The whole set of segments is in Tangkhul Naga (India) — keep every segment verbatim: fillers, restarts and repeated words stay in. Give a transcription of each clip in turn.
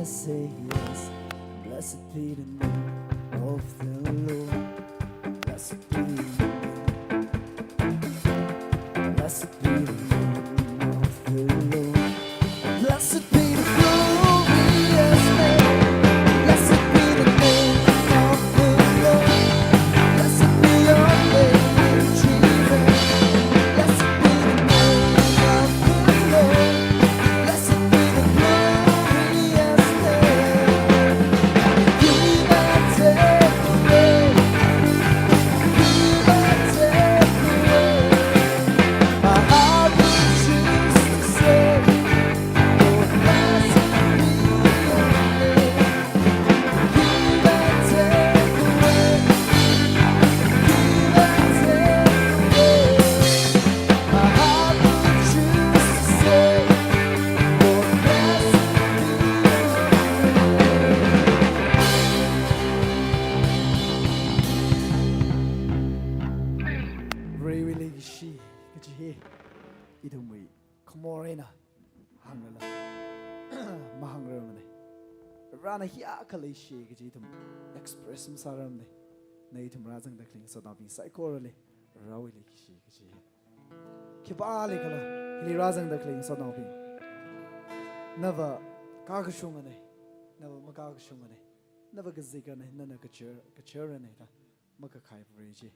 Say yes, blessed be the name of the Lord. Blessed be the name. Blessed be the name of the Lord. Blessed be the glorious name. Blessed be the name of the Lord. Blessed be your name, Jesus. Blessed be the name of the Lord. Blessed be the glorious name. Give and take away. Give and take away. My heart will choose to say, oh, blessed be your name. Give and take away. Give and take away. My heart will choose to say, oh, blessed be your name. Varewui leikashi kaji hi ithumwui khamor eina hānglala mahāngrarmana. Varena hiyākha leishi kaji ithum express masārarmana. Na ithum rāzangda khalei ngasotnaobing saikorali Varewui leikashi kaji hi. Khipālikhala hili rāzangda khalei ngasotnaobing, nava kakashungana, nava makakashungana, nava kazikana, nana kachar, kacharana da makakhai Vare chi,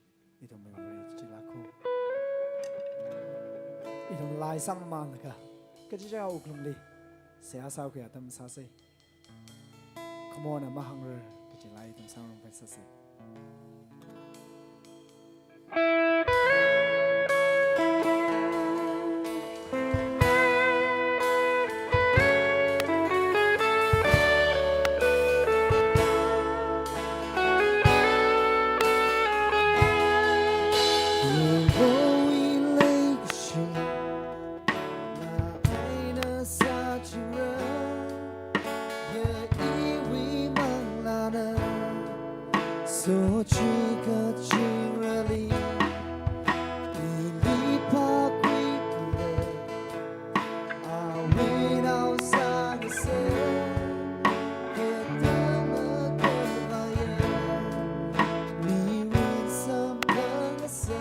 ithumwui Vare chi lākho. Ithum lai sāmamānlaga kachichā wuklungli seihā sākhuiya atam sāsa. Khamorna mahāngrar kaji lai ithum sāngarumpai sāsa. Sochi kachingrali, ili pākhuida, awui nao sāngasa, kathāda makhavāya, mirin samphangsa.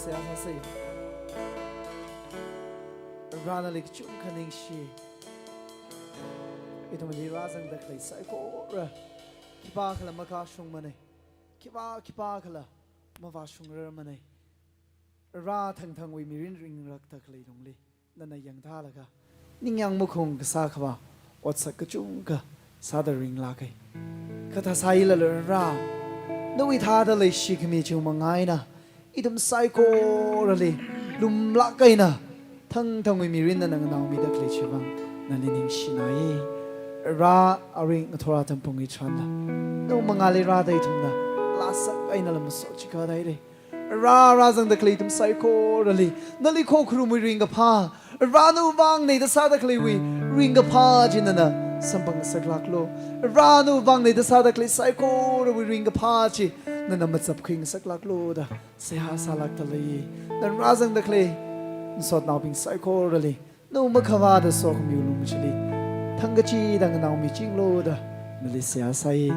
Seihā sāsa. Varena nali kachungkha ningshi. Ithumli rāzangda khalei saikora khipākhala makashungmanei. Khipā, khipākhala mavāshungrarmanei. Vare, thangthangwui mirin ringrakta khalei lungli nana yangthālaga, ningyāng makhung kasā khavā otsak kachungkha sāda ringlākei. Kha thāsāilala Vare, nawui thāda leishikhami chiwui manga eina ithum saikorali lumlāk eina thangthangwui mirin nana nganaomida khalei chiwui vang nali ningshinai. Vare, arui ngathor atam pung hi tharanla nawui mangāli rāda ithumna lāsak einala masochikathairei. Vare, rāzangda khalei ithum saikorali nali khokharumwui ringkaphā, Vare, nawui vang neida sāda khaleiwui ringkaphā chi nana samphangngasaklāklu. Vare, nawui vang neida sāda khalei saikorawui ringkaphā chi nana machapkhuingasaklāklu da seihā sālākda lei. Nana rāzangda khalei ngasotnaobing saikorali nawui makhavāta sokhamiwui lung chili thangkachida nganaomichinglu da nali seihā sāi.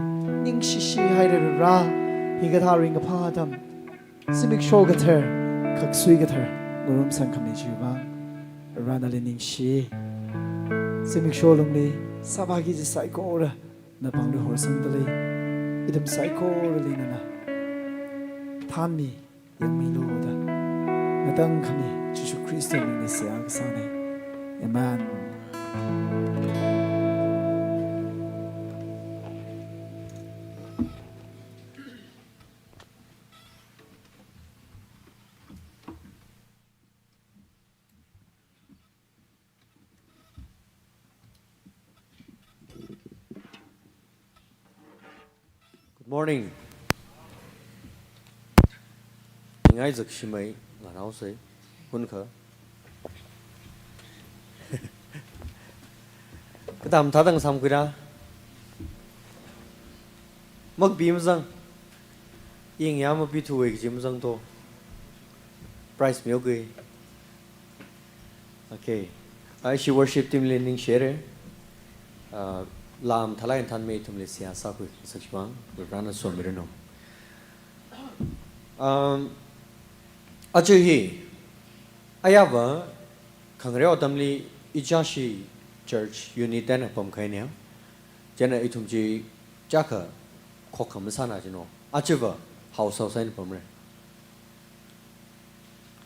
Ningshishihairei Vare, hikathā ringkaphā atam zimiksho kathar, khaksui kathar ngarumsangkhami chiwui vang Vare, nali ningshi. Zimiksho lungli sāvāki kaji saikora napāngli horsangda lei. Ithum saikorali nana thānmi, yangmilu da ngatangkhami Jishu Khristawui mingli seihā kasānei. Amen. Good morning. Ningai zakshimei, nganaosei, hunkha. Katam thāda ngasāmkhuira. Makapi mazang. Yingyā mapithuwei kaji mazang to. Prize mihaokei. Okay. Ashi worship team li ningshirei. Ah, laa mathālāk eina thānmi ithumli seihā sākhuingasak chiwui vang, Varena somiranu. Um, aja hi, ayāva, khangareo atamli ichāshi church unit eina pamkahai niya. Chieina ithum chi chiyākha khokkha masāna jino. Ajava house house eina pamrei.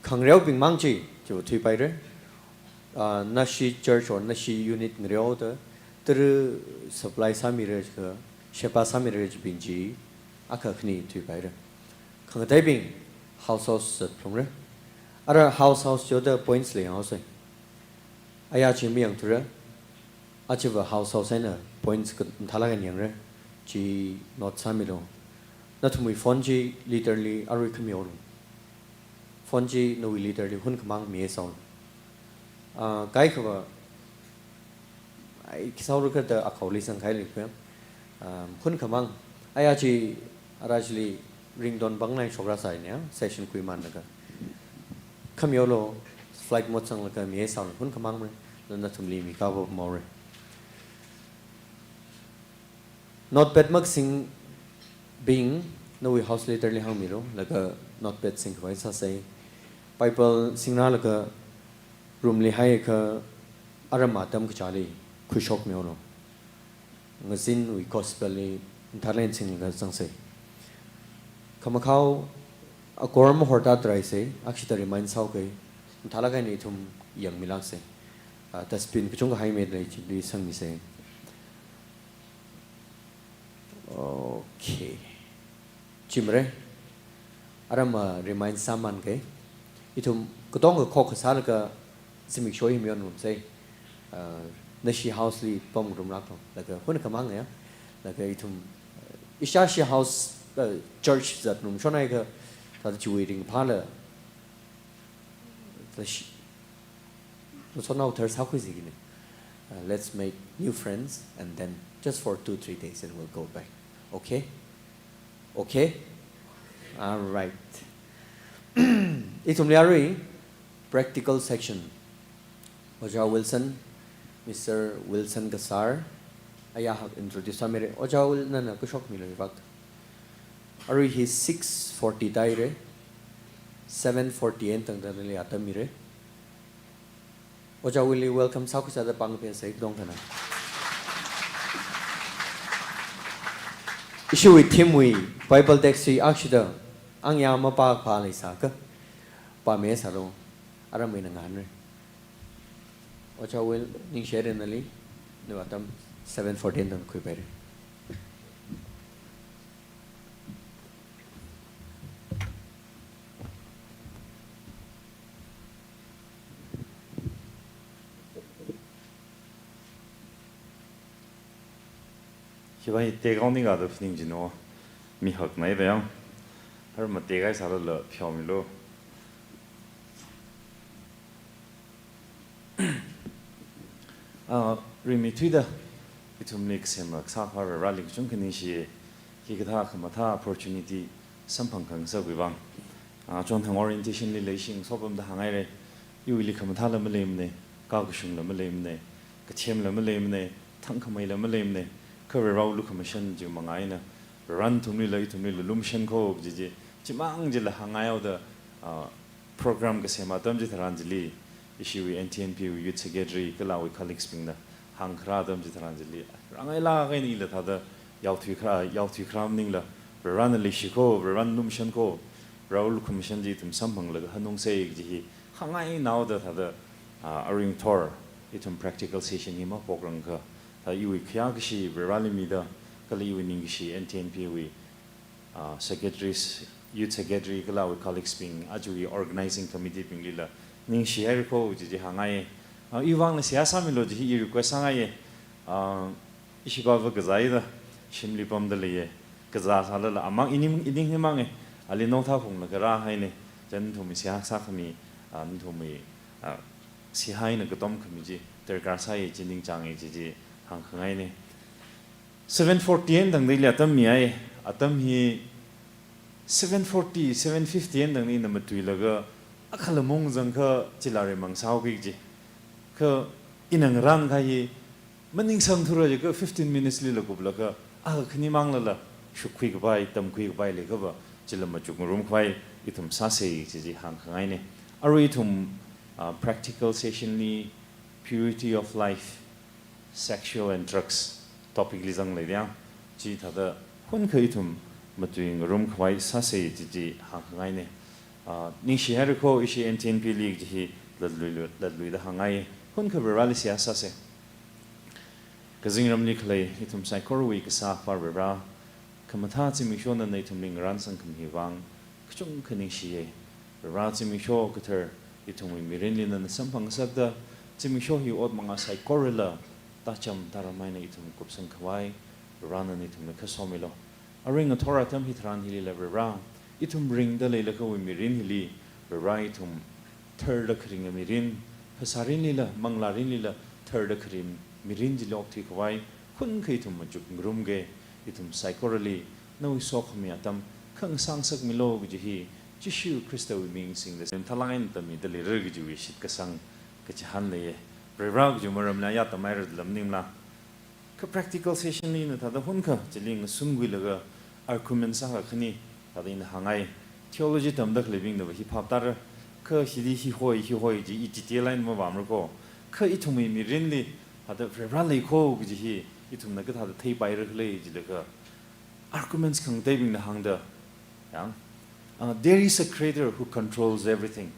Khangareobing mang chi, chiva thuipairei. Ah, nashi church or nashi unit ngareoda, tara supply sāmira jiakha, sheba sāmira jibing chi, akha khani thuipairei. Khangataibing house house zatphalungrei. Ara house house chiwui points lei yanghaosei. Ayā chi mayangthura. Ajava house house eina points ka mathālāk eina yangrei. Chi note sāmilu. Nathumwui phone chi leader li arui khamihaolu. Phone chi nawui leader li hunkhamang mihaisālu. Ah, kaikhava, ai, khi sāhaora kha da akhaoli zangkahai lei kha. Um, hunkhamang, ayā chi ara chili rington bang nai shokra sai niya, session khuimānlaga. Khamihaolu, flight mode sanglaga mihaisālu, hunkhamangmara, laga nathumli mikapam haorei. Notepad makasingbing, nawui house leader li hāngmilu, laga notepad singkhavai sāsei. Bible singrālaga room li haiakha aram atam kachāli khuishokmihaolu. Ngazinwui gospel li mathālāk eina singlaga zangsei. Khamakhao akor mahorda taraisei, akshida remind sāhaokei, mathālāk eina ithum yangmilāksei. Ah, dustbin kachungkha haimida lei, chili sangmisei. Okay. Chimrei. Aram, ah, remind sāmānkei. Ithum katonga khokkha sālaga zimiksho hi mayonrumsei. Ah, nashi house li pamngarumlāklu. Laga hunkhamang ya. Laga ithum, ah, ichāshi house, ah, church zatrumshonhaiakha, thāda chiwui ringphāla, thāda shi-, ngasotnao thar sākhuisi kajina. Uh, let's make new friends and then just for two, three days and we'll go back. Okay? Okay? All right. Ithumli arui practical section. Ojā Wilson, Mister Wilson Kasar, ayā hak introduce sāmirei. Ojā Wil, nana khuishokmilu hivak. Arui hi six forty tāhairei. Seven forty-eight tangda nali atam mira. Ojā Will li welcome sākhui sāda pāng pen sai dong thana. Ishiwui theme wui Bible text hi akshida, angya mapā pā leisākha, pāmi sālu, aram eina ngahānra. Ojā Will, ningshire nali, nawui atam seven forty-eight tang khuipaira. Hiva hi tekao ni ga da phaning jino. Mi haknai da yang. Har ma tekai sālala pheomilu. Ah, ringmi thuida, ithumli kasem kasā Akhava Vareli kachungkha ningshi, hikathā khamathā opportunity samphang khangasakwui vang. Ah, chonthang orientation lila ishi ngasopamda hānghaira, iwuili khamathāla maleimana, kakashungla maleimana, kathemla maleimana, thangkhameila maleimana, kha Varewui lukhamashan chi manga eina, Varena nathumlila ithumlila lumashan kho kaji chi, chimang chila hāngngai haoda, ah, program kasem atam chitharan chili, ishiwui N T N P wui Youth Secretary kala awui colleagues bingna hāngkharā atam chitharan chili, rāngailāk eina ila thāda yaothui kharā, yaothui kharā maningla, Varena leishi kho, Varena lumashan kho, Varewui lukhamashan chi ithum samphanglaga hanungsei kaji hi hāngngai eina haoda thāda, ah, aring thor, ithum practical session hi maphokrangakha, thāda iwui khayākashi Vareli mida, kala iwui ningkashi N T N P wui, ah, secretaries, youth secretary kala awui colleagues bing, ajawui organizing committee binglila ningshihaira kho kaji chi hāngngaiya. Ah, iwui vangla seihā sāmilu kaji hi i request sāngaiya. Ah, ishi pava kazāya da, shimli pamda leiya. Kazā sālala amang ining, ining himanga, ali nao thā phunglaga rāhaina, chieina nathumwui seihā sākhami, ah, nathumwui, ah, seihā eina katom khami chi darkar sāya chi ningchānga kaji chi hāngkhangaina. Seven forty-eight tangda ili atam mihai, atam hi seven forty, seven fifty-eight tangda ina matuilaga, akhala mung zangkha chila rimang sāhaoki kaji. Kha ina ngarānkahai hi, maningsang thura jiakha fifteen minutes lila kuplaga, akha khani manglala, shukkhui kapai, tamkhui kapai leiakhava, chila machukngarum khavai, ithum sāsei kaji chi hāngkhangaina. Arui ithum, ah, practical session li, purity of life, sexual and drugs topic li zangleida, chithāda hunkha ithum matuingarum khavai sāsei kaji chi hāngkhangaina. Ah, ningshihaira kho ishi N T N P li kaji hi latluilu, latluida hāngngai, hunkha Vareli seihā sāsei. Kazingramli khalei ithum saikorawui kasā Akhava Vare, khamathā zimiksho nana ithumli ngarānsangkhami vang kachungkha ningshiya. Vare zimiksho kathar ithumwui mirinli nana samphang ngasakta, zimiksho hi ot manga saikorala tācham tāram eina ithum kupsang khavai, Vare nana ithumli khasomilu. Aring ngathor atam hitharan hilila Vare, ithum ringda leilakhawui mirin hili, Vare ithum tharda kharinga mirin, phasārinlila, manglārinlila tharda kharing mirin chili okthui khavai, hunkha ithum machukngarumga, ithum saikorali nawui sokhami atam khangasā ngasakmilu kaji hi Jishu Khristawui ming singda sem thalang eina tammida leira kajiwui shitkasang kachihān leiya. Vare kaji maramli ya tamhaira da maningla, kha practical session li ina thāda hunkha chili ngasungkhuilaga argument sākha khani thāda ina hāngngai. Theology tamda khaleibingnava hi phap tāra, kha hili hi hoi, hi hoi kaji i detail eina mavāmara kho. Kha ithumwui mirinli thāda Vare lei kho kaji hi ithumna kathāda theipaira khala jilaga, arguments khangateibingna hāngda, ya, ah, there is a creator who controls everything.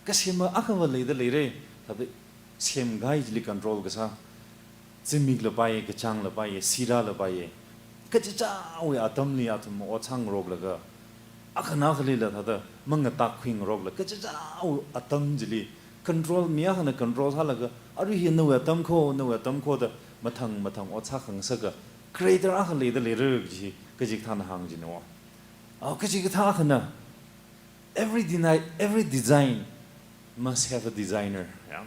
Kasema akhava leida leira, thāda semkahai chili control kasā. Zimiklapaiya, kachānglapaiya, sirālapaiya. Kachichāwui atamli athum ot sāngaroklaga, akhana akhalila thāda mangatakkhuingarokla, kachichāwui atam chili control, mi akhana control sālaga, arui hi nawui atam kho, nawui atam kho da mathang mathang ot sākhangasaka, creator akha leida leira kaji, kachikathāna hāng jino. Ah, kachikathā akhana, every deni-, every design must have a designer, ya.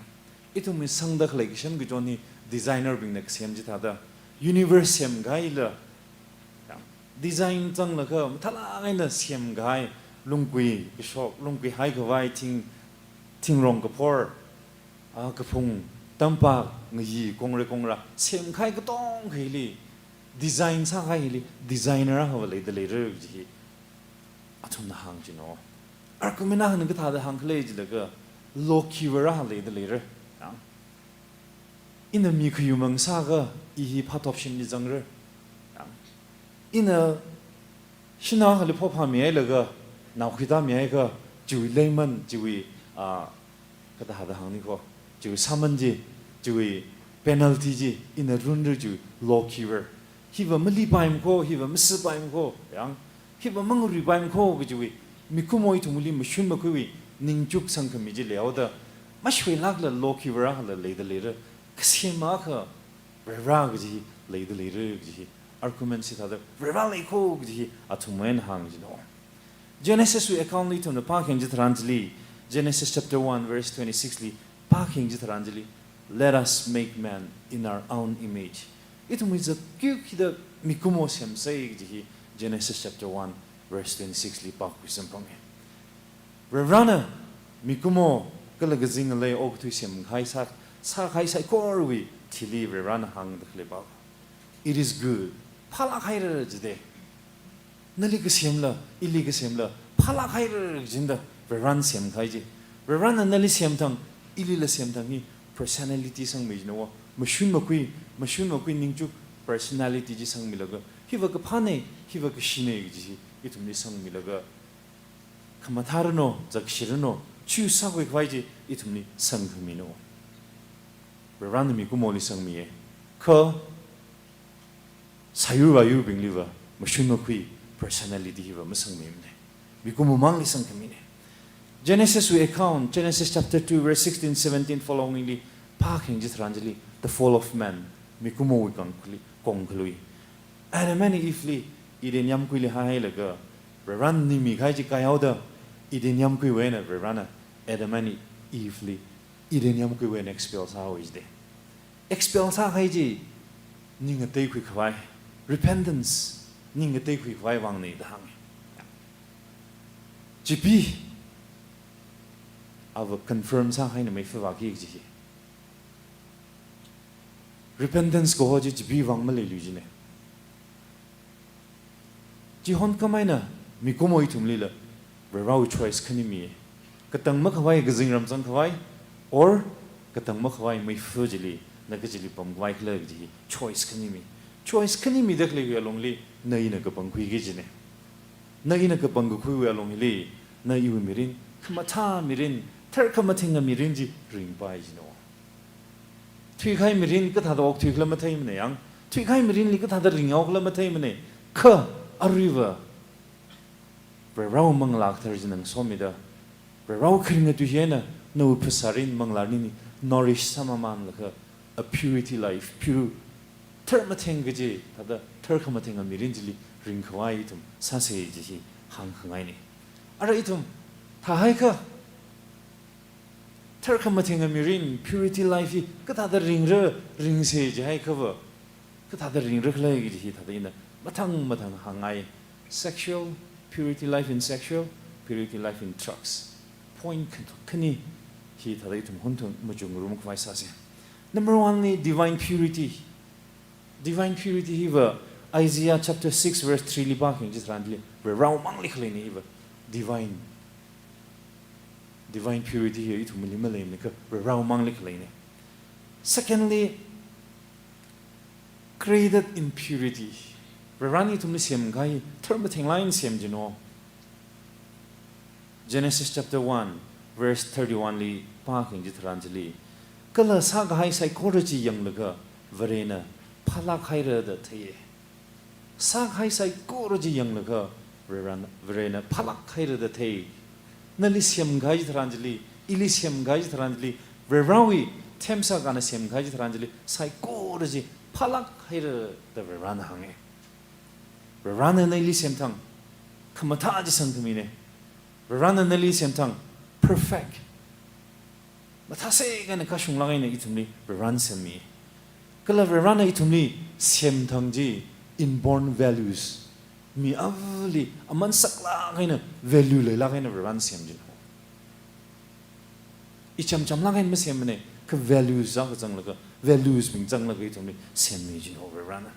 Ithumwui sangda khalei kashan kachon hi designer bingna kasem chithāda, universe semkahaila, ya, design zanglaga mathālāk eina semkahai, lungkui kashok, lungkui haikhavai, thing, thingrong kaphor, ah, kaphung, tampak, ngayi, kongra kongra semkahai katongkha hili, design sākahai hili designer akhava leida leira kaji hi athumna hāng jino. Argument akha nang kathāda hāngkhala jilaga, low key vara leida leira. Yang. Ina mi khayumang sākha, i hi phatop shimli zangra. Yang. Ina shina akhali phophāmihailaga, naokhui tāmihaiakha, chiwui leiman, chiwui, ah, kathāda hāngni kho, chiwui sāman chi, chiwui penalty chi, ina runra chiwui low key vara. Hiva malipaimana kho, hiva masipaimana kho, yang, hiva mangaruipaimana kho kajiwui, mikumo ithumli mashun makhuiwui ningchuk sangkhami chi leihaoda, mashoilākla low key vara akhala leida leira, kasem akha Varivara kaji leida leira kaji hi argument hithāda Varivara lei kho kaji hi athumwui eina hāng jino. Genesis wui account li ithumna pākhayang chitharan chili, Genesis chapter one verse twenty-six li pākhayang chitharan chili, "Let us make man in our own image." Ithumwui zat kyu kida mikumo semsei kaji hi Genesis chapter one verse twenty-six li pākhui samphanga. Varivarana mikumo kala kazing ngalei okathui semkahai sā, sākahai saikorawui thili Varivarana hāngda khalei pā, "It is good." Phālāk haira jida. Nali kasemla, ili kasemla, phālāk haira jinda Varivarana semkahai chi. Varivarana nali semthang, ilila semthang hi personality sangmi jino. Mashun makhui, mashun makhui ningchuk personality chi sangmilaga, hiva kaphāna, hiva kashina kaji hi ithumli sangmilaga, khamathā rano, zakshi rano, choose sākhui khavai chi ithumli sangkhamino. Varivarana mikumoli sangmiya. Kha sāyur vāyurbingliva mashun makhui personality hiva masangmimana. Mikumo mangli sangkhamina. Genesis wui account, Genesis chapter two verse sixteen, seventeen following li pākhayang chitharan chili, the fall of man, mikumowui kongkhalui, kongkhalui. Adam and Eve li Eden yāmguili haihailaga, Varivarana ningmikahai chi kaihaoda, Eden yāmguiwui eina Varivarana Adam and Eve li Eden yāmguiwui eina expel sāhaowa jida. Expel sākahai chi ning ngateikhui khavai, repentance, ning ngateikhui khavai vangna da hānga. Chipee, ava confirm sākahaina mei fava ki kaji hi. Repentance kaho chi chipee vang maleilui jina. Chihon khamei eina mikumo ithumlila Varivarawui choice khani mi. Katang makhavai kazingram zangkhavai, or katang makhavai meifa chili, na kachili pamkhavai khala kaji choice khani mi. Choice khani mida khaleiwui alungli, na ina kapangkhui kajina. Na ina kapangkakhuiwui alungli, na iwui mirin, khamathā mirin, tharkhamatheng mirin chi ringpai jino. Thuikahai mirin kathāda okthuikhala matheimana yang, thuikahai mirinli kathāda ringhaokhala matheimana, kha aruiva Varivarawui manglā kathara china ngasomida, Varivarawui kharinga tui hi eina nawui phasārin manglārin hi nourish sāmamanlaga, a purity life, pure, tharmatheng kaji, thāda tharkhamatheng mirin chili ringkhavai ithum sāsa kaji hi hāngkhangaina. Ara ithum thāhaikha, tharkhamatheng mirin, purity life hi kathāda ringra, ringsa jihaiakhava, kathāda ringra khala kaji hi thāda ina mathang mathang hāngngai. Sexual, purity life in sexual, purity life in drugs. Point khan-, khani hi thāda ithum hunthung machungngarum khavai sāsa. Number one li divine purity. Divine purity hiva Isaiah chapter six verse three li pākhayang chitharanli, Varivarawui mangli khaleina hiva. Divine. Divine purity hi ithumli maleimana kha Varivarawui mangli khaleina. Secondly, created in purity. Varivarana ithumli semkahai tharmatheng lāng sem jino. Genesis chapter one, verse thirty-one li pākhayang chitharan chili, kala sākahai saikora chi yanglaga Varena phālāk haira da theiya. Sākahai saikora chi yanglaga Varena, Varena phālāk haira da thei. Nali semkahai chitharan chili, ili semkahai chitharan chili, Varivarawui themsā akana semkahai chitharan chili, saikora chi phālāk haira da Varivarana hānga. Varivarana nali semthang, khamathā chi sangkhamina. Varivarana nali semthang, perfect. Mathāsek eina kashunglāk eina ithumli Varivarana semmi. Kala Varivarana ithumli semthang chi inborn values. Mi avali aman saklāk eina value leilāk eina Varivarana sem jino. Ichamchamlāk eina masemmana, kha values akha zanglaga, values bing zanglaga ithumli semmi jino Varivarana.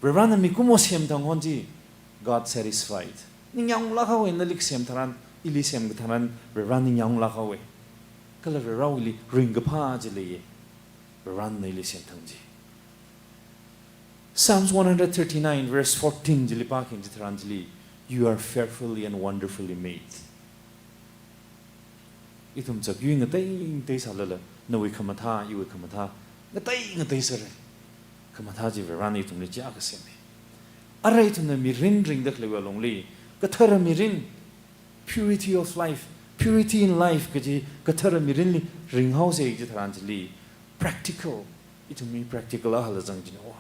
Varivarana mikumo semthang hon chi, God satisfied. Ningyānglāk haowa nali kasem tharan, Ili semkatharan Varivarana ningyāng lākhaowa. Kala Varivarawuili ringkaphā chi leiya. Varivarana ili semthang chi. Psalms one hundred thirty-nine verse fourteen chili pākhayang chitharan chili, "You are fearfully and wonderfully made." Ithum chakyui ngatei ngatei sālala, nawui khamathā, iwui khamathā, ngatei ngatei sāra. Khamathā chi Varivarana ithumli chiyākha sema. Ara ithumna mirin ringda khaleiwui alungli, kathara mirin, purity of life, purity in life kaji kathara mirinli ringhaosa chitharan chili, practical, ithumwui practical ahala zang jino.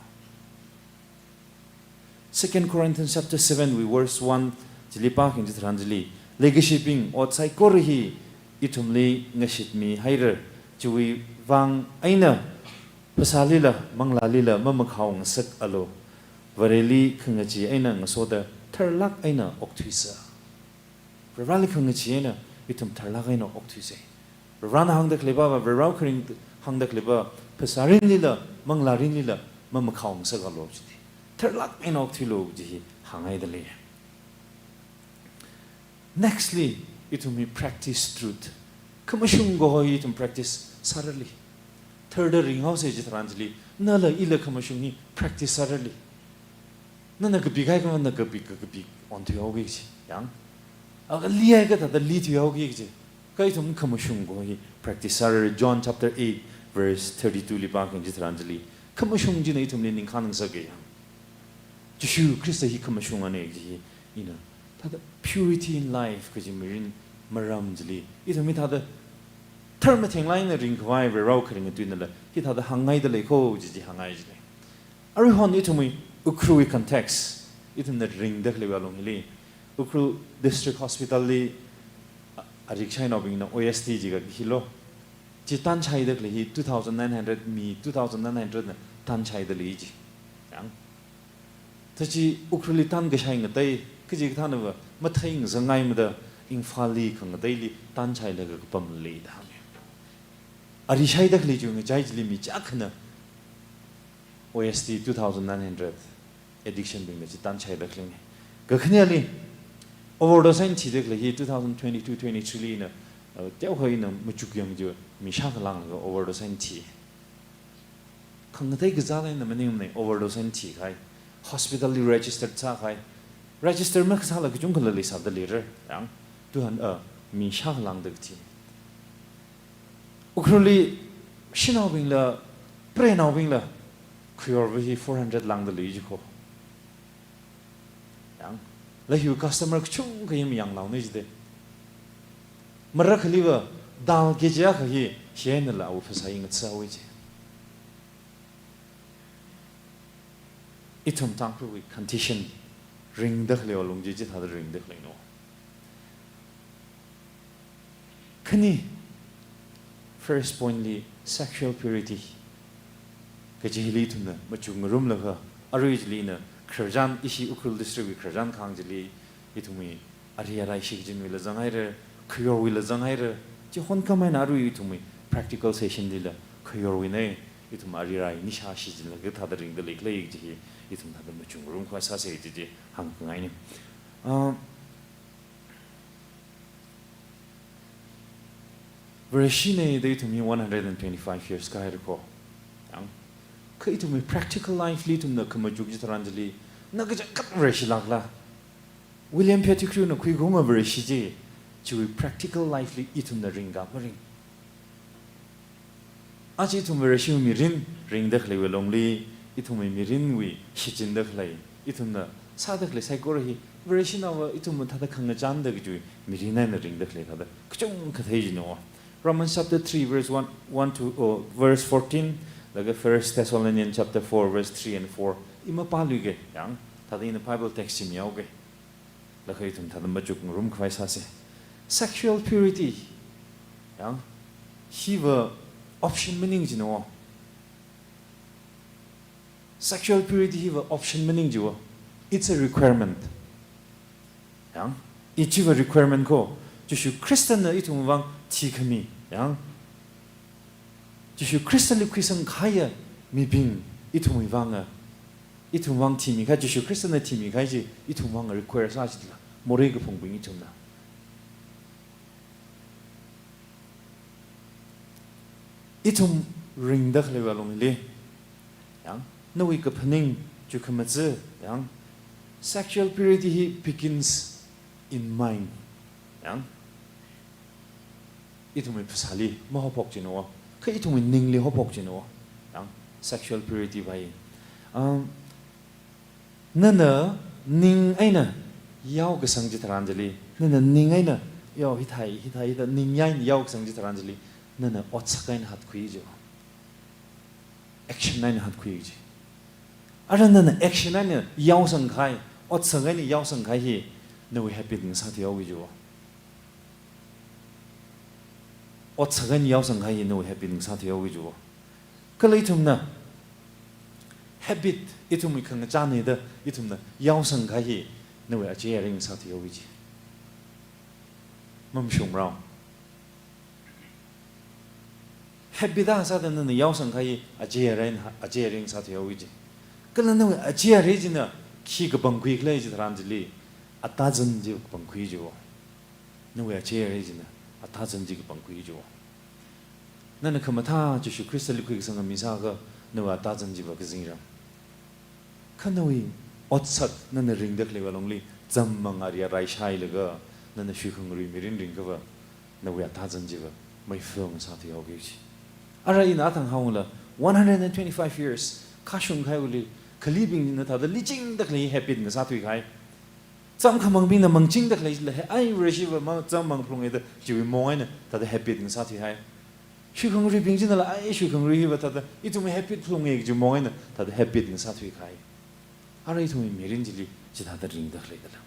Second Corinthians chapter seven wui verse one chili pākhayang chitharan chili, leikashibing, ot saikora hi ithumli ngashitmihaira, chiwui vang eina phasālila manglālila mamakhao ngasakalu. Vareli khangachee eina ngasoda tharlāk eina okthuisa. Varivarali khangachee eina ithum tharlāk eina okthuisa. Varivarana hāngda khaleiva, Varivarali kharing hāngda khaleiva, phasā rinlila, manglā rinlila mamakhao ngasakalu jida. Tharlāk eina okthuilu kaji hi hānghaida lei. Nextly, ithumwui practice truth. Khamashung kaho hi ithum practice sārali. Tharda ringhaosa chitharan chili, nala ila khamashung hi practice sārali. Nana kapi kahai kha nana kapi, ka, kapi onthuihaoki kaji. Yang. Aga lihai kha thāda lithuihaoki kaji. Kha ithum khamashung kaho hi practice sārali. John chapter eight verse thirty-two li pākhayang chitharan chili, khamashung china ithumli ningkhān ngasaka yang. Jishu Khrista hi khamashungana kaji hi ina thāda purity in life kaji mirin maram chili, ithumwui thāda tharmatheng lāk eina ringkhavai Varivarawui kharinga tuinala hithāda hāngngaida lei kho kaji chi hāngngai jina. Aruihon ithumwui Ukhrulwui context, ithumna ringda khaleiwui alung hili, Ukhrul District Hospital li, a, arik shainaobingna O S T jiakha hilo. Chi tānshaida khalei hi two thousand nine hundred, mi two thousand nine hundred na tānshaida lei ji. Yang. Thāda chi Ukhrulli tānkashai ngatei, kachikathānava mathei ngazangngaimada Imphalli khangateili tānshailaga kapam leida hānga. Ari shaida khalei chi ngachai chili mi chiyākhana O S T two thousand nine hundred addiction bingna chi tānshaida khaleina. Kakhaneli overdose eina thida khalei hi two thousand twenty-two twenty-three li ina, uh, teokha ina machukyang chi mi shākha langlaga overdose eina thi. Khangatei kazāla ina maningmana, overdose eina thikahai. Hospital li register sākahai. Register makasāla kachungkhala leisāda leira. Yang, two hundred, uh, mi shākha langda kathi. Ukhrulli shanaobingla, preinaobingla, khayorva hi four hundred langda lei ji kho. Yang, la hiwui customer kachungkha hi mayanglaona jida. Marakhaliva dal K G akha hi, hi einala awui phasā hi ngathahaowa ji. Ithum Tangkhulwui condition ringda khalei alung chi chithāda ringda khaleina. Khani, first point li sexual purity kaji hili ithumna machukngarumlaga, arui chili ina khararchan, ishi Ukhrul District wui khararchan kahāng chili ithumwui ari arai shichinwuila zanghaira, khayorwuila zanghaira, chi honkhamei eina arui ithumwui practical session lila khayorwuina, ithum ari arai nisha shichinlaga thāda ringda leikhala kaji hi ithum thāda machukngarumkhavai sāsa kaji chi hāngkhangaina. Ah, Vareshina da ithum hi one hundred and twenty-five years kāhaira kho. Yang, kha ithumwui practical life li ithumna khamachuk chitharan chili, na kachangkhat Vareshi lākla. William Pettigrew na khuikhunga Vareshi chi, chiwui practical life li ithumna ringka maring. Aja ithum Vareshiwui mirin ringda khaleiwui alungli, ithumwui mirinwui shichinda khalei, ithumna sāda khalei saikora hi, Vareshinaova ithumva thāda khangachānda kajiwui mirin eina ringda khalei thāda kachungkha thei jina. Romans chapter three verse one, one to, oh, verse fourteen, laga First Thessalonians chapter four verse three and four. I mapāluiga, yang, thāda ina Bible text chi mihaoga. Laga ithum thāda machukngarumkhavai sāsa. Sexual purity, yang, hiva option maning jina. Sexual purity hiva option maning jiwa. It's a requirement. Yang, i chiva requirement kho. Jishu Khristana ithumwui vang thikhami, yang, Jishu Khristali khuisangkahaiya mibing ithumwui vanga, ithumwui vang thimikahai, Jishu Khristana thimikahai chi ithumwui vang require sā jila, morei kaphungbing ithumna. Ithum ringda khaleiwui alungli, yang, nawui kaphaning, chukhamaja, yang, sexual purity hi begins in mind. Yang, ithumwui phasāli mahaophok china, kha ithumwui ningli haophok china, yang, sexual purity va. Um, nana ning eina yaokasang chitharan chili, nana ning eina, yo, hithai, hithai, hithai, ningyāng eina yaokasang chitharan chili, nana otsak eina hatkhui chi. Action eina hatkhui chi. Ara nana action eina yaosang kahai, otsak eina yaosang kahai hi, nawui habit ngasāthui haoki chi. Otsak eina yaosang kahai hi nawui habit ngasāthui haoki chi. Kala ithumna habit, ithumwui khangachāna da ithumna yaosang kahai hi nawui ache arei ngasāthui haoki chi. Mamashungra. Habit akha sāda nana yaosang kahai hi ache arei, ache arei ngasāthui haoki chi. Kala nawui ache arei china khi kapangkhui khala chitharan chili, atazan chi kapangkhui chi. Nawui ache arei china atazan chi kapangkhui chi. Nana khamathā Jishu Khristali khuikasanga mi sākha, nawui atazan chiva kazingram. Kha nawui otsak nana ringda khaleiwui alungli, zammang ari arai shailaga, nana shuikhangarui mirin ringkhava, nawui atazan chiva meifa ngasāthui haoki chi. Ara ina athang hāngla, one hundred and twenty-five years, khashung kahaiwuili, khalibingna thāda lichingda khalei habit ngasāthui kahai. Zam khamangbingna mangchingda khalei chila, ai, Vareshiva ma zammang phalunge da, chiwui mong eina thāda habit ngasāthui kahai. Shuikhangaruibing chinala, ai, shuikhangarui hiva thāda ithumwui habit phalunge kaji mong eina thāda habit ngasāthui kahai. Ara ithumwui mirin chili chithāda ringda khalei dala.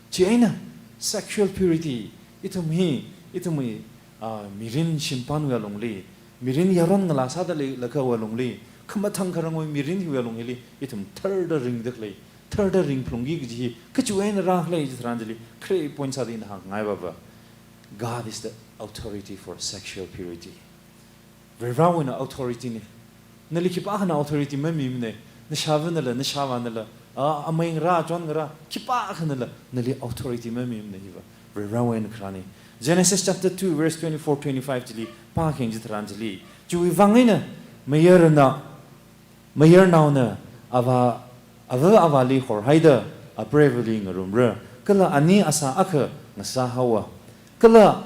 Chieina sexual purity, ithum hi, ithumwui, ah, mirin shimpanwui alungli, mirin yaron ngalā sāda leilakhawui alungli, khamathang kharangwui mirin hiwui alungli, ithum tharda ringda khalei, tharda ringphalungki kaji hi, kachiwui eina rākhala chitharan chili, khare point sāda ina hāngngai vava. God is the authority for sexual purity. Varivarawui eina authority na. Nali khipākhana authority mamimana. Nashāvānala, nashāvānala, a, amei ngarā, achon ngarā, khipākhanala, nali authority mamimana hiva Varivarawui eina kharāna. Genesis chapter two, verse twenty-four, twenty-five chili pākhayang chitharan chili, chiwui vang eina mayarna, mayarnaona avā, avā avāli horhaida apreivali ngarumra, kala ani asā akha ngasāhaowa. Kala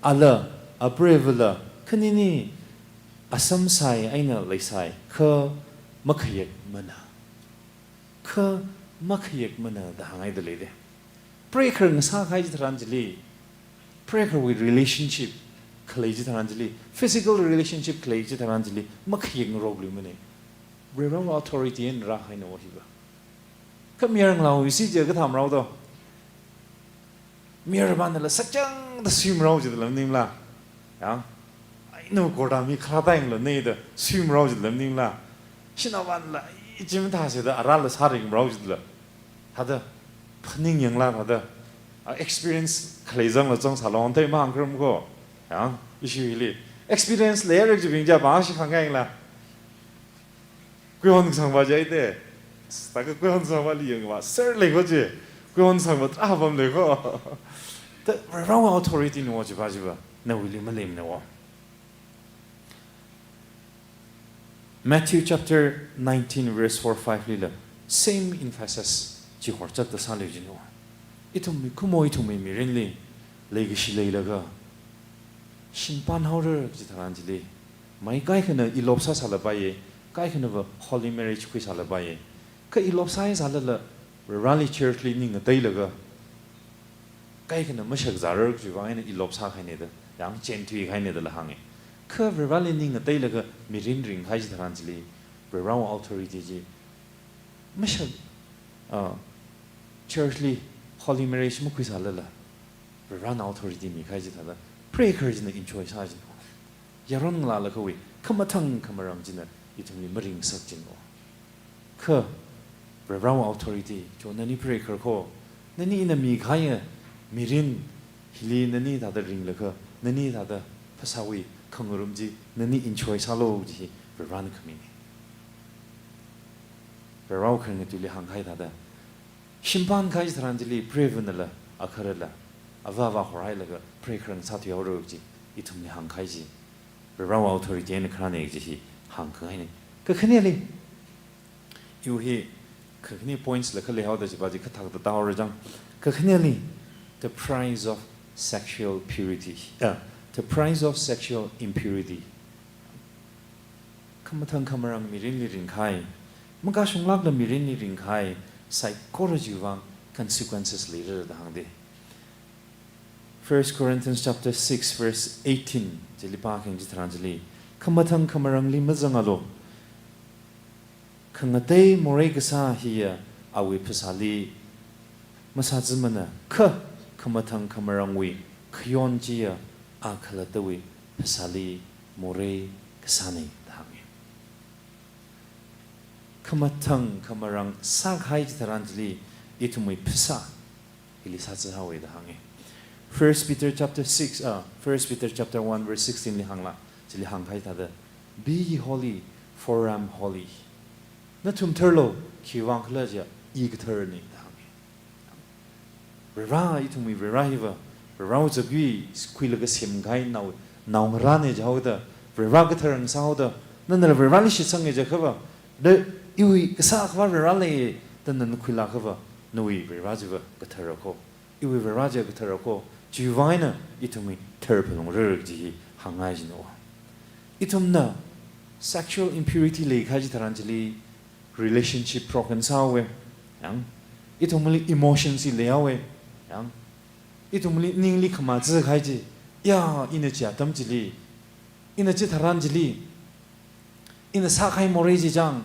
ala apreivala khanini asamsai eina leisai, kha makhayekmana. Kha makhayekmana da hānghaida leida. Preikhar ngasā kahai chitharan chili, preikharwui relationship khalei chitharan chili, physical relationship khalei chitharan chili, makhayekngarokluimana. Varivarawui authority eina rākahaina hiva. Kha mayar ngalāwui si je kathā marao do. Mayarvānala sakchangda suimarao jidala maningla. Ya. Ai, nawui khorda mi kharā tāyangla nida suimarao jidala maningla. Shanaovānala, ai, chim thāsida arala sāringmarao jidala. Thāda phaningyangla thāda, a, experience khalei zangla zang sālong thei mahāngkharam ko. Ya, issue hili. Experience leira kajibing chiva pāngshi khangayangla. Kuihon sangva jaite. Taka kuihon sangvali yangva. Sir lei ko chi. Kuihon sangva tarā pam lei ko. Ta Varivarawui authority na chiva chiva. Nawuili maleimana. Matthew chapter nineteen verse four five lila same emphasis chi horchakta sālei jino. Ithum mikumo ithumwui mirinli leikashi leilaga shimpan haora chitharan chili, mai kaikhana elope sāsālapaiya, kaikhanava holy marriage khuisālapaiya. Kha elope sāsālala, Vareli church li ning ngateilaga, kaikhana mashakzārar chiwui vang eina elope sākahaina da, yang chenthuikahaina dala hānga. Kha Vareli ning ngateilaga mirin ringkahai chitharan chili, Varivarawui authority chi mashak, ah, church li holy marriage makhuisālala, Varivarana authority mikahai chithāda, preikhar china enjoy sā jino. Yaron ngalālakhawui khamathang khamarang china ithumli maringasak jino. Kha Varivarawui authority, cho nani preikhar ko, nani ina mikahaiya mirin hili nani thāda ringlakha, nani thāda phasāwui khangarum chi nani enjoy sālu kaji hi Varivarana khamina. Varivarawui khararnga tuili hāngkahai thāda, shimpan kahai chitharan chili preivanala, akharala, avā avā horhailaga preikhar ngasāthui haora kaji ithumli hāngkahai chi. Varewui authority eina kharāna kaji hi hāngkhangaina. Kakhaneli, iwui hi kakhane points la khalei haoda chiva chi kathāda tāhaora chang. Kakhaneli, the price of sexual purity. Uh, the price of sexual impurity. Khamathang khamarang mirinli ringkahai, makashunglākla mirinli ringkahai, saikora chiwui vang consequences leira da hāngda. First Corinthians chapter six verse eighteen chili pākhayang chitharan chili, khamathang khamarangli mazangalu. Khangatei morei kasā hiya awui phasāli masāzimana, kha khamathang khamarangwui khayon chiya a khalattawui phasāli morei kasāna da hānga. Khamathang khamarang sākahai chitharan chili ithumwui phasā hili sāzāhaowa da hānga. First Peter chapter six, uh, First Peter chapter one verse sixteen li hāngla, chili hāngkahai thāda, "Be ye holy, for I am holy." Nathum tharlu, khiwui vang khala jiakha I katharna da hānga. Varewui, ithumwui Vare hiva, Varewui zakui khuilaga semkahai nao, naongarāna jihaoda, Vare kathar ngasāhaoda, nanala Vareli shitsanga jiakhava, da iwui kasā akhava Vare lei, da nana khuilakhava, nawui Vare chiva kathara kho, iwui Vare chiva kathara kho, chiwui vang eina ithumwui tharphalungra kaji hi hāngngai jina. Ithumna sexual impurity leikahai chitharan chili relationship broken sāhaowa, yang. Ithumli emotions hi leihaowa, yang. Ithumli ningli khamā zikahai chi, ya, ina chi atam chili, ina chitharan chili, ina sākahai morei chi chang,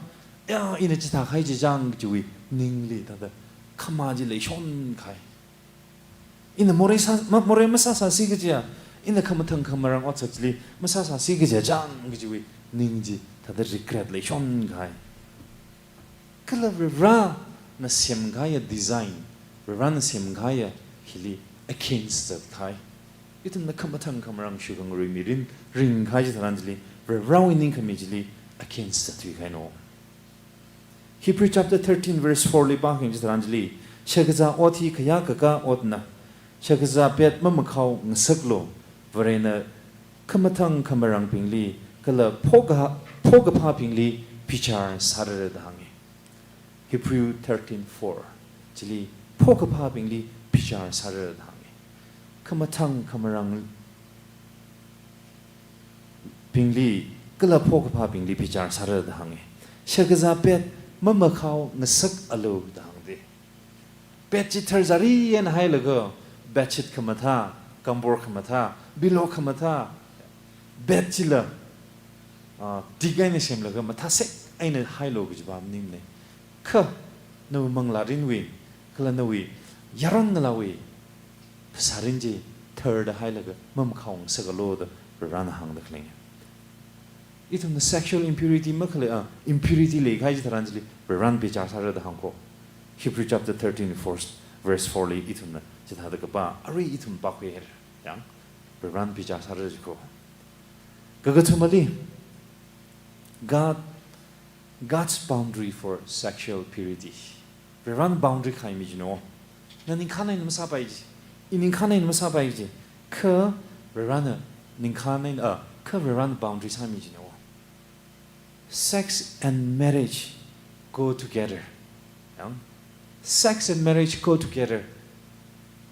ya, ina chithākahai chi chang, chiwui ningli thāda khamā chi leishonkahai. Ina morei sā, ma, morei masāsāsi kajiya, ina khamathang khamarang otsak chili masāsāsi kajiya chang kajiwui ning chi thāda regret leishonkahai. Kala Varena semkahaiya design, Varena semkahaiya hili against zatkahai. Ithumna khamathang khamarang shukhangarui mirin ringkahai chitharan chili, Varewui ningkhami chili against zatthuikahaina. Hebrew chapter thirteen verse four li pākhayang chitharan chili, shakazā ot hi khayākakā otna, shakazā pet mamakhao ngasaklu, Varena khamathang khamarangbingli, kala phoka-, phokaphābingli bichar sārara da hānga. Hebrew thirteen four chili, phokaphābingli bichar sārara da hānga. Khamathang khamarang bingli, kala phokaphābingli bichar sārara da hānga. Shakazā pet mamakhao ngasakalu da hāngda. Pet chi tharzari eina hailaga, bedsheet khamathā, kambor khamathā, pillow khamathā, bed chila, ah, teak eina semlaga mathāsek eina hailu kajiva maningmana. Kha nawui manglārinwui, kala nawui yaron ngalāwui phasārin chi tharda hailaga mamakhao ngasakalu da Varena hāngda khaleina. Ithumna sexual impurity makhalei, ah, impurity leikahai chitharan chili Varena bichar sārara da hāngkho. Hebrew chapter thirteen verse, verse four li ithumna chithāda kapā, arui ithum pākhuihaira, yang, Varena bichar sārara jikho. Kakathumali, God, God's boundary for sexual purity. Varena boundary khaimi jina. Na ningkhān eina masāpai ji, i ningkhān eina masāpai ji. Kha Varena ningkhān eina, ah, kha Varena boundary sāmi jina. Sex and marriage go together. Yang? Sex and marriage go together.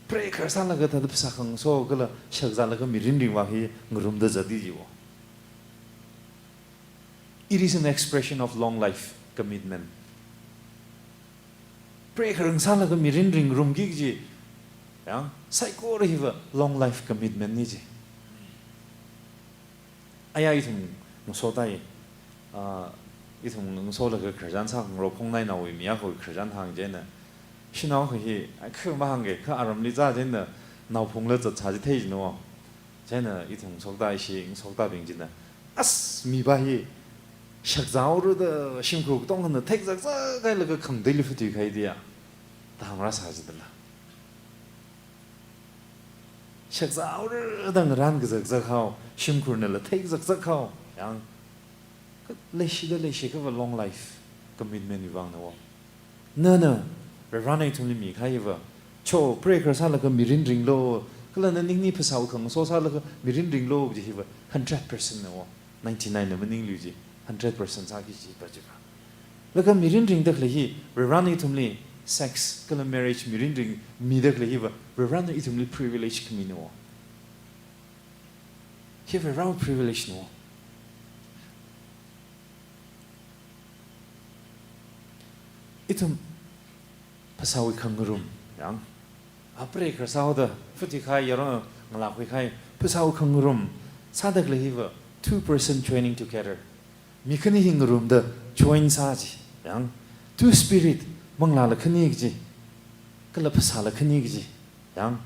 Preikhar sālaga thāda phasā khangaso kala shakzālaga mirin ringva hi ngarumda zati jiwo. It is an expression of long life commitment. Preikhar ngasālaga mirin ringrumki kaji, yang, saikora hiva long life commitment na ji. Aya ithum ngasoda, ah, ithum ngasolaga khararchan sākhangarok Phongnainaowui mi akhawui khararchan hāng chieina, shanao akha hi, ai, kha mahāngki, kha aramli zā chieina, naophungla zatsā chi thei jina. Chieina ithum ngasokda ishi, ngasokdabing china, as, miva hi shakzāhaora da shimkhur katongana thekzakzak hailaga khangateili phathuikahai diya, da hāngrāsā jidala. Shakzāhaora da ngarānkazakzak hao, shimkhurnala thekzakzak hao, yang, leishida leishiakhava long life commitment wui vangna wo. Nana, Varena ithumli mikahaiva, cho, preikhar sālaga mirin ringlu, Kala na ningli phasā wukhang so sālaga mirin ringlu kaji hiva hundred percent na wo. Ninety-nine na maninglu ji, hundred percent sāki kajiva chiva. Laga mirin ringda khalei hi, Varivarana ithumli sex kala marriage mirin ringmida khalei hiva, Varivarana ithumli privilege khami na wo. Hi Varivara privilege na wo. Ithum phasāwui khangarum, yang. Apre kharā sāhaoda, futi khai, yaron ngalākhui khai, phasāwui khangarum sāda khalei hiva, two person joining together. Mi khani hi ngarumda join sā ji, yang. Two spirit, manglāla khani kaji, kala phasāla khani kaji, yang.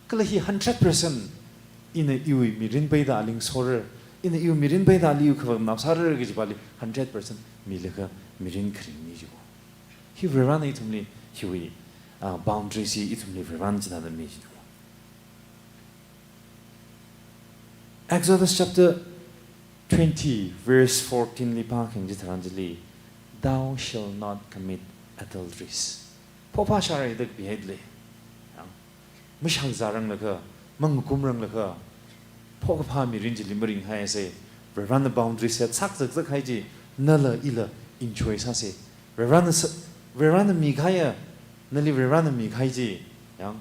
Kala hi hundred percent ina iwui mirin peida aling sorar, ina iwui mirin peida ali iwui khavā nao sārar kaji pali hundred percent milaga mirin kharing ni ji wo. Hi Varivarana ithumli, hiwui, ah, boundaries hi ithumli Varivarana chithāda mi ji wo. Exodus chapter twenty, verse fourteen li pākhayang chitharan chili, "Thou shalt not commit adulteries." Phophā shārai da kapi haida lei. Yang. Mashakzāranglakha, mangakumranglakha, phokaphā mirin chili maringhaisa. Varivarana boundary set sākazak zak hai chi, nala ila enjoy sāsa. Varivarana sa-, Varivarana mikahaiya, nali Varivarana mikahai chi, yang,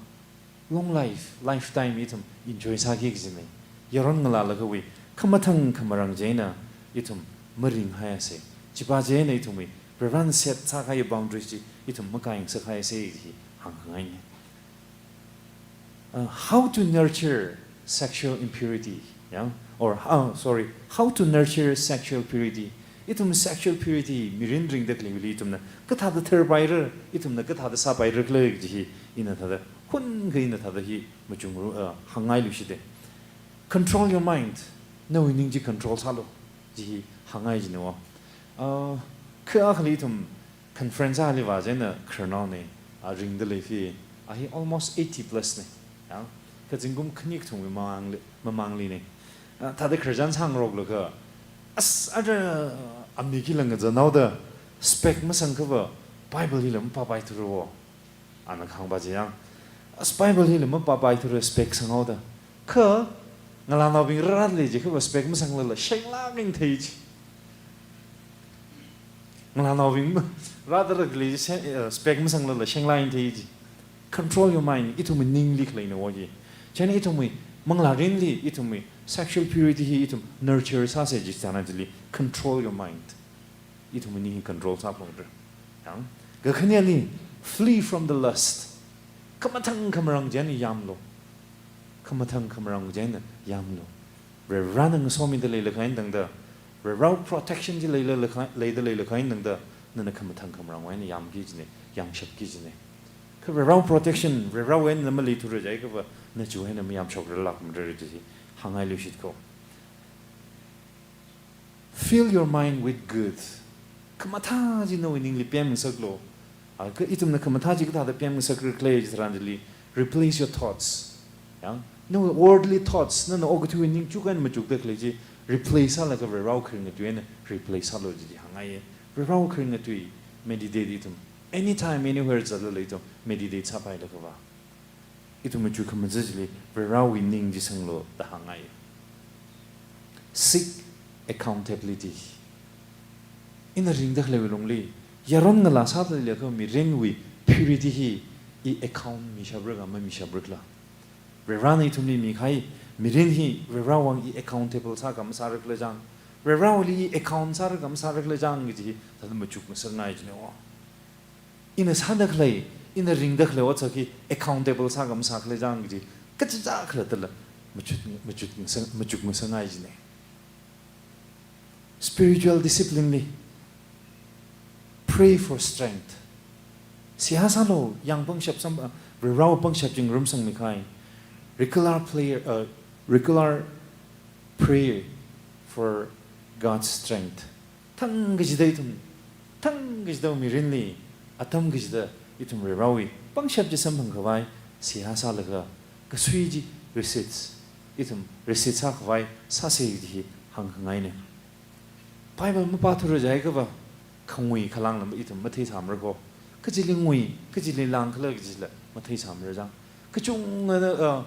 long life, lifetime ithum enjoy sāki kajina. Yaron ngalālakhawui khamathang khamarang chieina ithum maringhaisa. Chipa chieina ithumwui Varivarana set sākahai boundaries chi ithum makāyang sākhaisa hi hāngkhangaina. Uh, how to nurture sexual impurity, yang? Or, uh, sorry, how to nurture sexual purity. Ithum sexual purity, mirin ringda khaleiwuili ithumna kathāda tharpairar, ithumna kathāda sāpairar khala kaji hi, ina thāda, hunakha ina thāda hi machungru, uh, hāngngailu shite. Control your mind. Nawui ning chi control sālu, ji hi hāngngai ji na wo. Uh, kha akhali ithum conference ali vā chieina khararnaona, a ringda lei fi, a hi almost eighty plus na. Ya, kazingkum khani kathum mamangli, mamangli na. A, thāda khararchan sāngaroklaga, as, ara, a mi khi langazan haoda, spec masangkhava, Bible hila mapāpaithura wo. Ana kahāng pa chi yang. As Bible hila mapāpaithura spec sanghaoda. Kha, ngalānaobing rāra lei jiakhava spec masanglala, shenglāk eina thei ji. Ngalānaobing ma-, rāda rāda lei ji, se-, eh, spec masanglala, shenglāk eina thei ji. Control your mind, ithumwui ningli khalei na wo hi. Chieina ithumwui, manglārinli, ithumwui, sexual purity hi, ithum nurture sāsa ji chana chili, control your mind. Ithumwui ning hi control sāphalungra. Yang, kakhaneli, flee from the lust. Khamathang khamarang chieina yamlu. Khamathang khamarang chieina yamlu. Varivarana ngasomida leilakha eina tangda, Varivarawui protection chi leilakha, leida leilakha eina tangda, nana khamathang khamarangwui eina yamki jina, yangshapki jina. Kha Varivarawui protection, Varivarawui eina na maleithura jiakhava, na chiwui eina mayamshokrarlākmara ji hi, hāngngailu shit ko. Fill your mind with good. Khamathā chi nawui ningli pemngasaklu. A, kha ithumna khamathā chi kathāda pemngasakra khala chitharan chili, replace your thoughts. Yang, nawui worldly thoughts, nana okathuiwui ningchuk eina machukda khalei chi, replace sālaga Varivarawui kharinga tui eina replace sālu ji hāngngaiya. Varivarawui kharinga tui, meditate ithum. Anytime, anywhere zatlala ithum, meditate sāpailakhava. Ithum machuk khamaja chili, Varivarawui ning chi sanglu da hāngngai. Seek accountability. Ina ringda khaleiwui lungli, yaron ngalā sāda leilakha mirinwui purity hi i account mishapra kha mamishapra khala. Varivarana ithumli mikahai mirin hi Varivarawui vang i accountable sā kha masāra khala chang. Varivarawuili i account sāra kha masāra khala chang kaji hi, thāda machukngasakngai jina wo. Ina sāda khalei, ina ringda khalei otsak hi accountable sā kha masā khala chang kaji, kachichā khalattala machuk, machukngasa-, machukngasakngai jina. Spiritual discipline li, pray for strength. Seihā sālu, yang pangshap sam, ah, Varivarawui pangshap chi ngarumsangmi kahai. Regular prayer, uh, regular prayer for God's strength. Thang kachida ithum, thang kachida mirinli, atam kachida ithum Varivarawui pangshap chi samphang khavai, seihā sālaga, kasui chi recite, ithum recite sā khavai, sāsa ji hi hāngkhangaina. Bible mapāthura jiakhava, khangui khalāngla ithum matheisāmara ko. Kachili ngui, kachili lāng khala kajila matheisāmara chang. Kachungana, uh,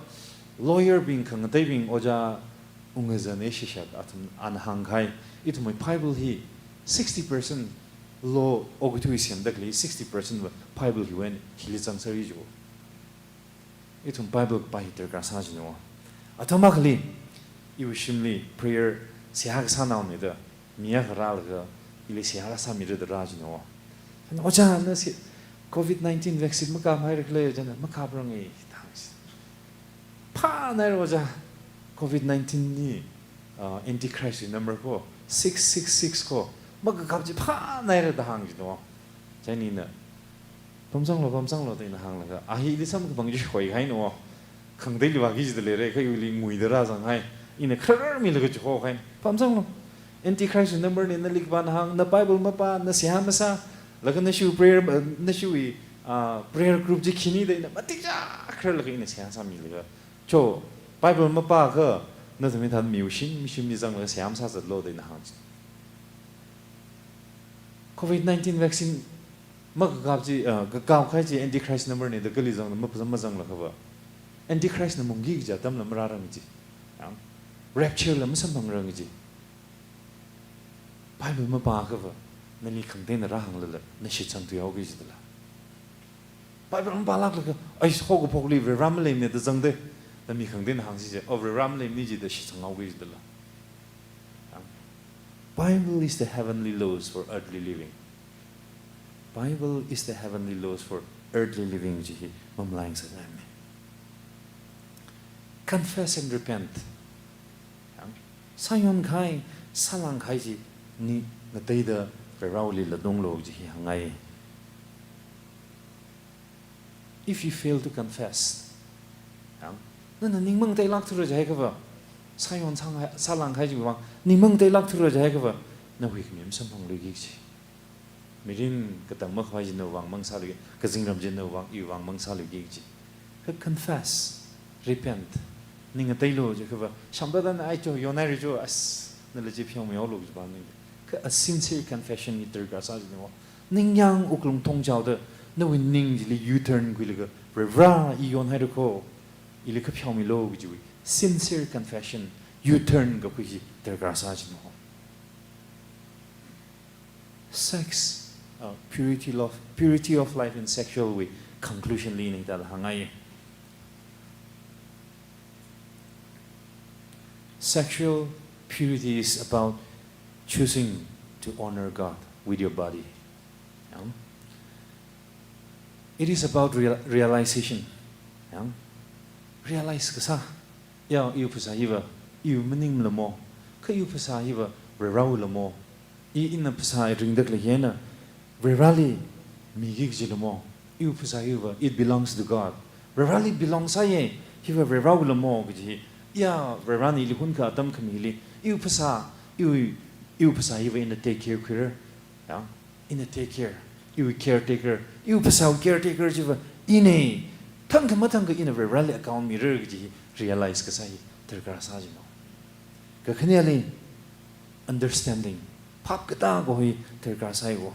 lawyer bing khangateibing ojā ungazan e shishak athum ana hāngkahai. Ithumwui Bible hi sixty percent law okathui semdakli sixty percent va Bible hiwui eina hili zangserra jo. Ithum Bible kapā hi darkar sā jino. Atam akhali, iwui shimli prayer seihā kasānao mida, mi akha rālaga, ili seihā kasā mida da rā jino. Ojā na si, covid nineteen vaccine makaphaira khala jina, makaprange da hāng si. Phānaira ojā, covid nineteen li, uh, antichrist number ko, six six six ko, makakap chi phānaira da hāng jino. Chieina, pamzanglu, pamzanglu da ina hānglaga, a hili samkaphang chi hoikahai no. Khangateili vāki jida leira, kha iwuili nguida rāzanghai. Ina khararmilaga chihokahai. Pamzanglu. Antichrist number na nali kapāna hāng, na Bible mapā, na seihā masā, laga nashiwui prayer, eh, nashiwui, ah, prayer group chi khini da ina matik chākhararlaga ina seihā sāmilaga. Cho, Bible mapākha, nathum hithāda miwui shim, shimli zanglaga seihā masā zatlu da ina hāng. Covid nineteen vaccine makakap chi, ah, kakapkahai chi antichrist number na da kali zangda mapazang mazanglakhava, antichrist na mungki kaja atamla marārang ji. Yang, rapture la masamphangrang ji. Bible mapāakhava, nali khangateina rāhānglala, na shitsang thuihaoki jidala. Bible mapālāklaga, ai, haokaphokli Varivara maleimana da zangda, da mi khangateina hāngsi je, oh, Varivara maleimana ji da shitsanghaoki jidala. Bible is the heavenly laws for earthly living. Bible is the heavenly laws for earthly living ji hi mamalai ngasakngai. Confess and repent. Yang, sāyonkahai, sālāngkahai chi ningateida Varivarawuili latunglu ji hi hāngngai. If you fail to confess, yang, nana ning mangateilākthura jihaiakhava, sāyon sānghai, sālāngkahai chiwui vang ning mangateilākthura jihaiakhava, na huikhami masamphangluiki kaji. Mirin katang makhavai chi nawui vang mang sāluiki, kazingram chi nawui vang, iwui vang mang sāluiki kaji. Kha confess, repent, ningateilu jiakhava, shambada na ai cho, yonhaira cho, as, nala chi pheomihaolu kaji pa ning. Kha a sincere confession hi darkar sā jino. Ningyāng wuklung thongchaoda, nawui ning chili U-turn khuilaga, Varivara, i yonhaira kho, ili kha pheomilu kajiwui sincere confession, U-turn kakhui hi darkar sā jino. Sex, uh, purity of, purity of life in sexual way, conclusion li ning dala hāngngai. Sexual purity is about choosing to honor God with your body. Yang? It is about real-, realization. Yang? Realize kasā. Ya, iwui phasā hiva, iwui maningmala mo. Kha iwui phasā hiva, Varivarawuila mo. I, ina phasā ringdakhalei hina, Varivarali miki kajila mo. Iwui phasā hiva, it belongs to God. Varivarali belong sāya, hiva Varivarawuila mo kaji hi. Ya, Varivarana ili hunkha atam khamili, iwui phasā, iwui, iwui phasā hiva ina take care khuira. Ya, ina take care, iwui caretaker, iwui phasāwui caretaker chiva ina. Thangkha mathangkha ina Varivarali account mira kaji hi realize kasā hi darkar sā jino. Kakhaneli, understanding, phap katā kaho hi darkar sāi wo.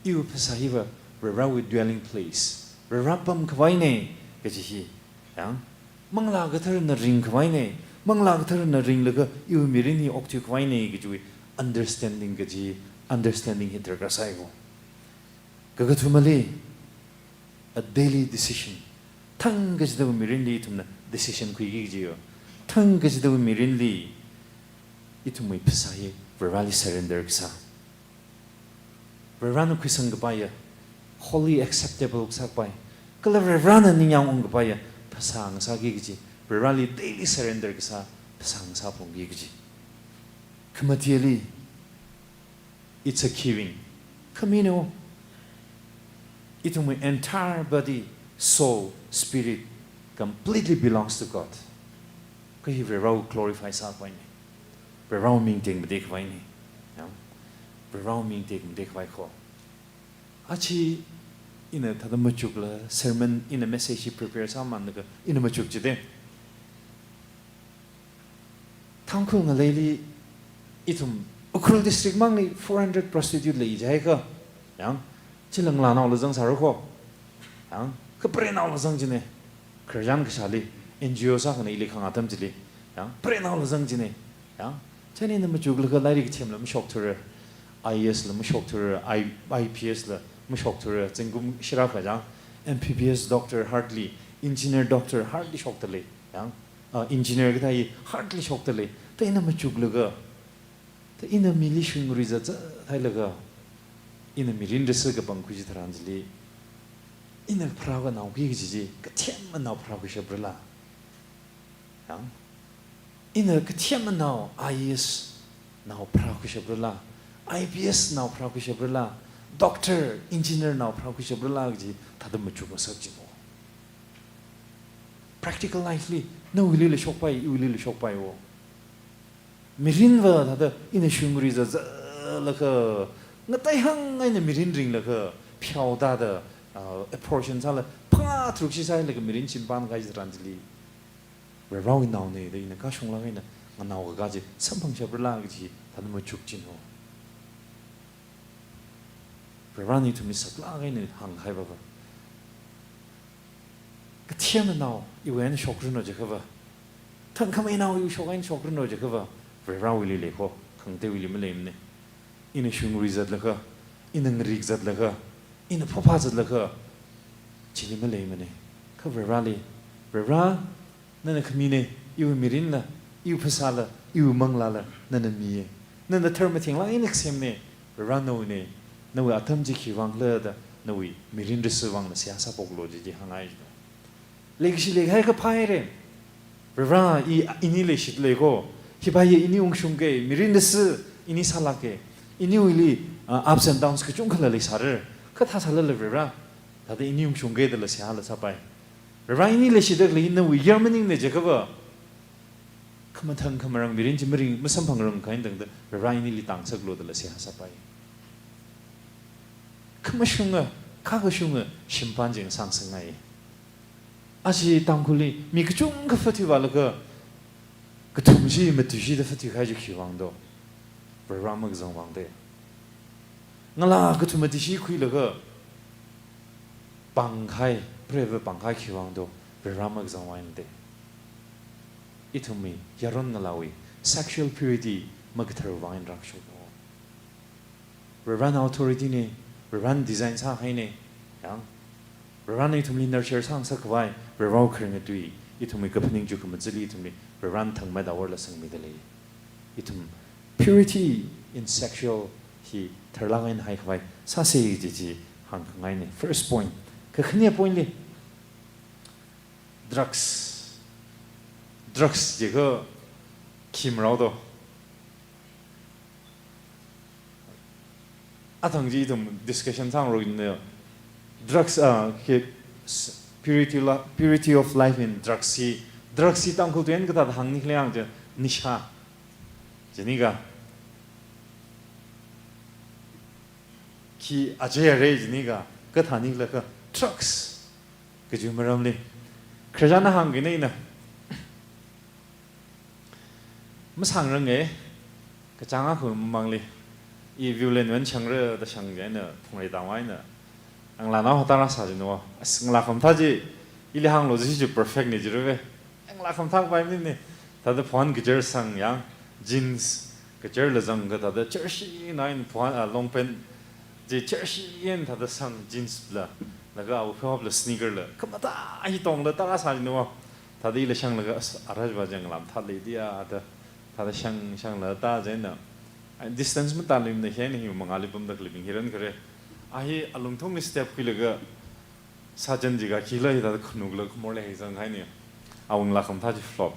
Iwui phasā hiva Varivarawui dwelling place, Varivara pamkhavaina kaji hi, yang, Manglā Katharana ringkhavaina, Manglā Katharana ringlaga iwui mirin hi okthuikhavaina kajiwui understanding kaji, understanding hi darkar sāi wo. Kakathumali, a daily decision. Thangkachidawui mirinli ithumna decision khuiki kaji yo. Thangkachidawui mirinli ithumwui phasā hi Varivarali surrender kasā. Varivarana khuisangkapaiya, holy acceptable kasā kapai, kala Varivarana ningyāng ungkapaiya phasā ngasāki kaji, Varivarali daily surrender kasā phasā ngasāphungki kaji. Khamatili, it's a giving. Khamina wo. Ithumwui entire body, soul, spirit completely belongs to God. Kha hi Varivarawui glorify sākhavaina. Varivarawui ming tekmatekhavaina. Ya? Varivarawui ming tekmatekhavaikho. Achi ina thada machukla sermon ina message hi prepare sāmānlaga ina machuk chida. Tangkhul ngaleili ithum Ukhrul district mangli four hundred prostitute lei jihaiakha, yang, chila ngalānaola zangsāra kho. Yang, kha preinaola zang jina. Khararchan kashāli, N G O sākhana ili khangā atam chili, yang, preinaola zang chine, yang, chieina ina machuklaga lairik themla mashokthura, I A S la mashokthura, I, I P S la mashokthura, zingkum shira kha yang, M B B S doctor hardly, engineer doctor hardly shokdalei, yang, ah, engineer kathā hardly shokdalei, thā ina machuklaga, thā ina mili shungrui zatzathailaga, ina mirin rasa kapangkhui chitharan chili, ina pharākanaoki kaji chi, kathemnao pharākhuishaprala. Yang, ina kathemnao I A S nao pharākhuishaprala, I P S nao pharākhuishaprala, doctor, engineer nao pharākhuishaprala kaji thāda machukngasak chino. Practical life li, nawuilila shokpai, iwuilila shokpai wo. Mirinva thāda ina shungrui zatzalaga, ngataihang eina mirin ringlaga, pheoda da, ah, abortion sāla, phangā tharuk shi sālaga mirin chimpan kahai chitharan chili, Varivarawui naona da ina kashunglaga ina nganao kaka chi samphangshaprala kaji thāda machuk chino. Varivarana ithumli saklāk eina hāngkahai vava. Kathemnao iwui eina shokrano jiakhava, thangkhameina iwui shok eina shokrano jiakhava, Varivarawuili lei kho, khangateiwuili maleimane. Ina shungrui zatlaga, ina ngarik zatlaga, ina phophā zatlaga, chili maleimane. Kha Varivarali, Varivara, nana khamine, iwui mirinla, iwui phasāla, iwui manglāla, nana miye. Nana tharmathengla eina kasemne, Varivara nawuine, nawui atam chi khiwui vangkhala da, nawui mirin rasa vangla seihā sāphoklu jiji hāngngai jino. Leikashi leikahai kaphā haire. Varivara i, ini leishida lei kho, hiva ye ini ungshungke, mirin rasa ini sālāke, iniwuili, ah, ups and downs kachungkhala leisāra, kha thā sālala Varivara, thāda ini ungshungke dala seihāla sāpai. Varivara ini leishida khalei nawui yar maningne jiakhava, khamathang khamarang mirin chi maring masamphangrang kahaina tangda, Varivara inili tāngasaklu dala seihā sāpai. Khamashunga, khakashunga shimpan chi ngasāngasakngai. Aja Tangkhulli mi kachungkha phathui vālaga, kathum chi matuishida phathuikahai chi khiwui vang do, Varivara makazang vang de. Ngalā kathum matuishi khuilaga pāngkahai, preivava pāngkahai khiwui vang do, Varivara makazang vang de. Ithumwui yaron ngalāwui sexual purity makathar vang eina rākashok no. Varivarana authority ne, Varivarana design sāhaine, yang, Varivarana ithumli nurture sāngasak khavai, Varivarawui kharinga tui, ithumwui kaphaning chukkhamathāli ithumli Varivarana thangmeidawarla sangmida lei. Ithum purity in sexual hi tharlāk eina haikhavai sāse jiji hāngkhangaine. First point. Kakhane point li, drugs. Drugs jiakha khi marao do. Athang chi ithum discussion sāngarok ne. Drugs, ah, khi s-, purity la-, purity of life in drugs hi, drugs hi Tangkhul tuiwui eina kathāda hāngni khala yang chi, nisha. Jinika. Khi aja are jinika, kathāni khala kha drugs kaji maramli. Khararchanna hāngkahai eina, masāngranga, kachāng akha mamangli, i Viewland wui eina shangra da shang chieina phungrei tangwui eina, ngalānao hotara sā jino. As, ngalā khamathā chi, ili hānglu jishi chi perfect ne jiruve. Ngalā khamathā khavai maningmane. Thāda phon kachar sang yang, jeans kacharla zangakha thāda jersey eina phon, ah, long pant chi jersey eina thāda sang jeans la, laga awui phop la sneaker la, khamathā hi tongla tara sā jino. Thāda ila shanglaga, as, ara va jang lam thālei dia da, thāda shang, shangla tā chieina. Ai, distance matāluimana, hi eina hi mangāli pamda khaleibing hi rankhare. A hi alungthungli step khuilaga, sāchan jiakha khila hithāda khanukla khamorla hi zanghaine. Awui ngalā khamathā chi flop.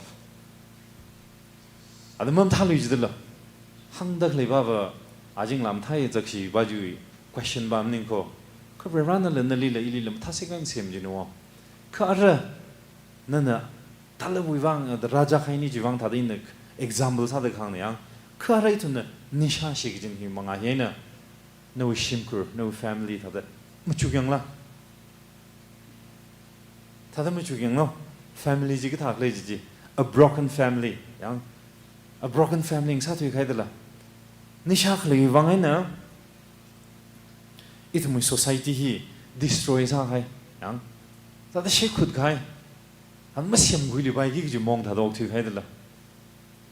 Ada mamathālui jidala, hāngda khalei vava, aja ngalā mathāi zakshi va chiwui question va maning kho. Kha Varivarana la nalila ilila mathāsek eina sem jino. Kha ara, nana talabwui vang, ah, da rāzak haini chiwui vang thāda ina example sāda kahāngna yang. Kha ara ithumna nisha shi kajin hi mangā hi eina, nawui shimkhur, nawui family thāda machuk yanglu. Thāda machuk yanglu. Family chi kathā khalei jiji, a broken family, yang. A broken family ngasāthui kahai dala. Nisha khaleiwui vang eina, ithumwui society hi destroy sāhai, yang. Thāda shaikhut kahai. Thāda masemkhuiluipaiki kaji mong thāda okthuihaidala.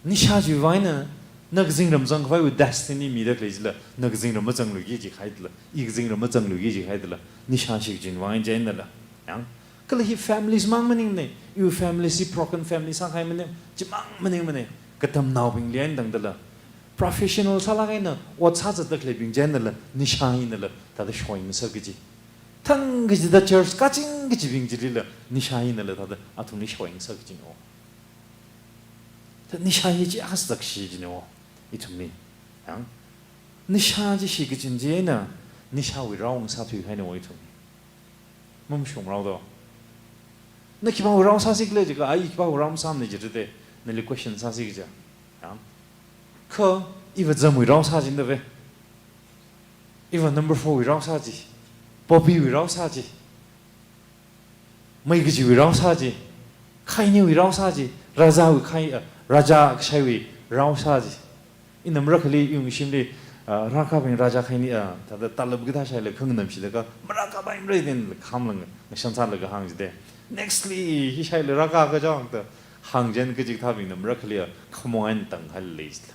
Nisha chiwui vang eina, na kazingram zangkhavaiwui destiny mida khalei chila, na kazingram mazangluiki jihaidala, i kazingram mazangluiki jihaidala, nisha shikachin vang eina chieina dala. Yang, kala hi families mang maningmana, iwui families hi broken families sākahai maning, chimang maningmana, katamnaobingli eina tangdala. Professional sālāk eina, ot sāzatda khaleibing chieina dala, nisha hinala, thāda shoing sā kaji. Thang kachida church kaching kachibing chilila, nisha hinala thāda athumli shoing sā kajina. Thāda nisha hi chi asak shi jina, ithumli. Yang, nisha chi shikachin chieina, nishawui rao ngasāthuihaina ithumli. Mamashungrao do. Na khipāwui rao sāsi khala jiakha, ai khipāwui rao masāmana jida, nali question sāsi kaja. Yang. Kha, iva zamwui rao sā jida ve. Iva number four wui rao sā ji. Poppy wui rao sā ji. Mei kajiwui rao sā ji. Khainiwui rao sā ji. Rajawui khai, ah, raja kashaiwui rao sā ji. Ina marakhali iwui shimli, ah, rākābing raja khaini, ah, thāda talab kathā shailakha khanganamshilakha, marākāpaimara da khamlang, ngashan sālaga hāng jida. Next li, hi shaila rākā kajang da hāng jen kaji kathābingna marakhali, ah, khamong eina tanghailei jila.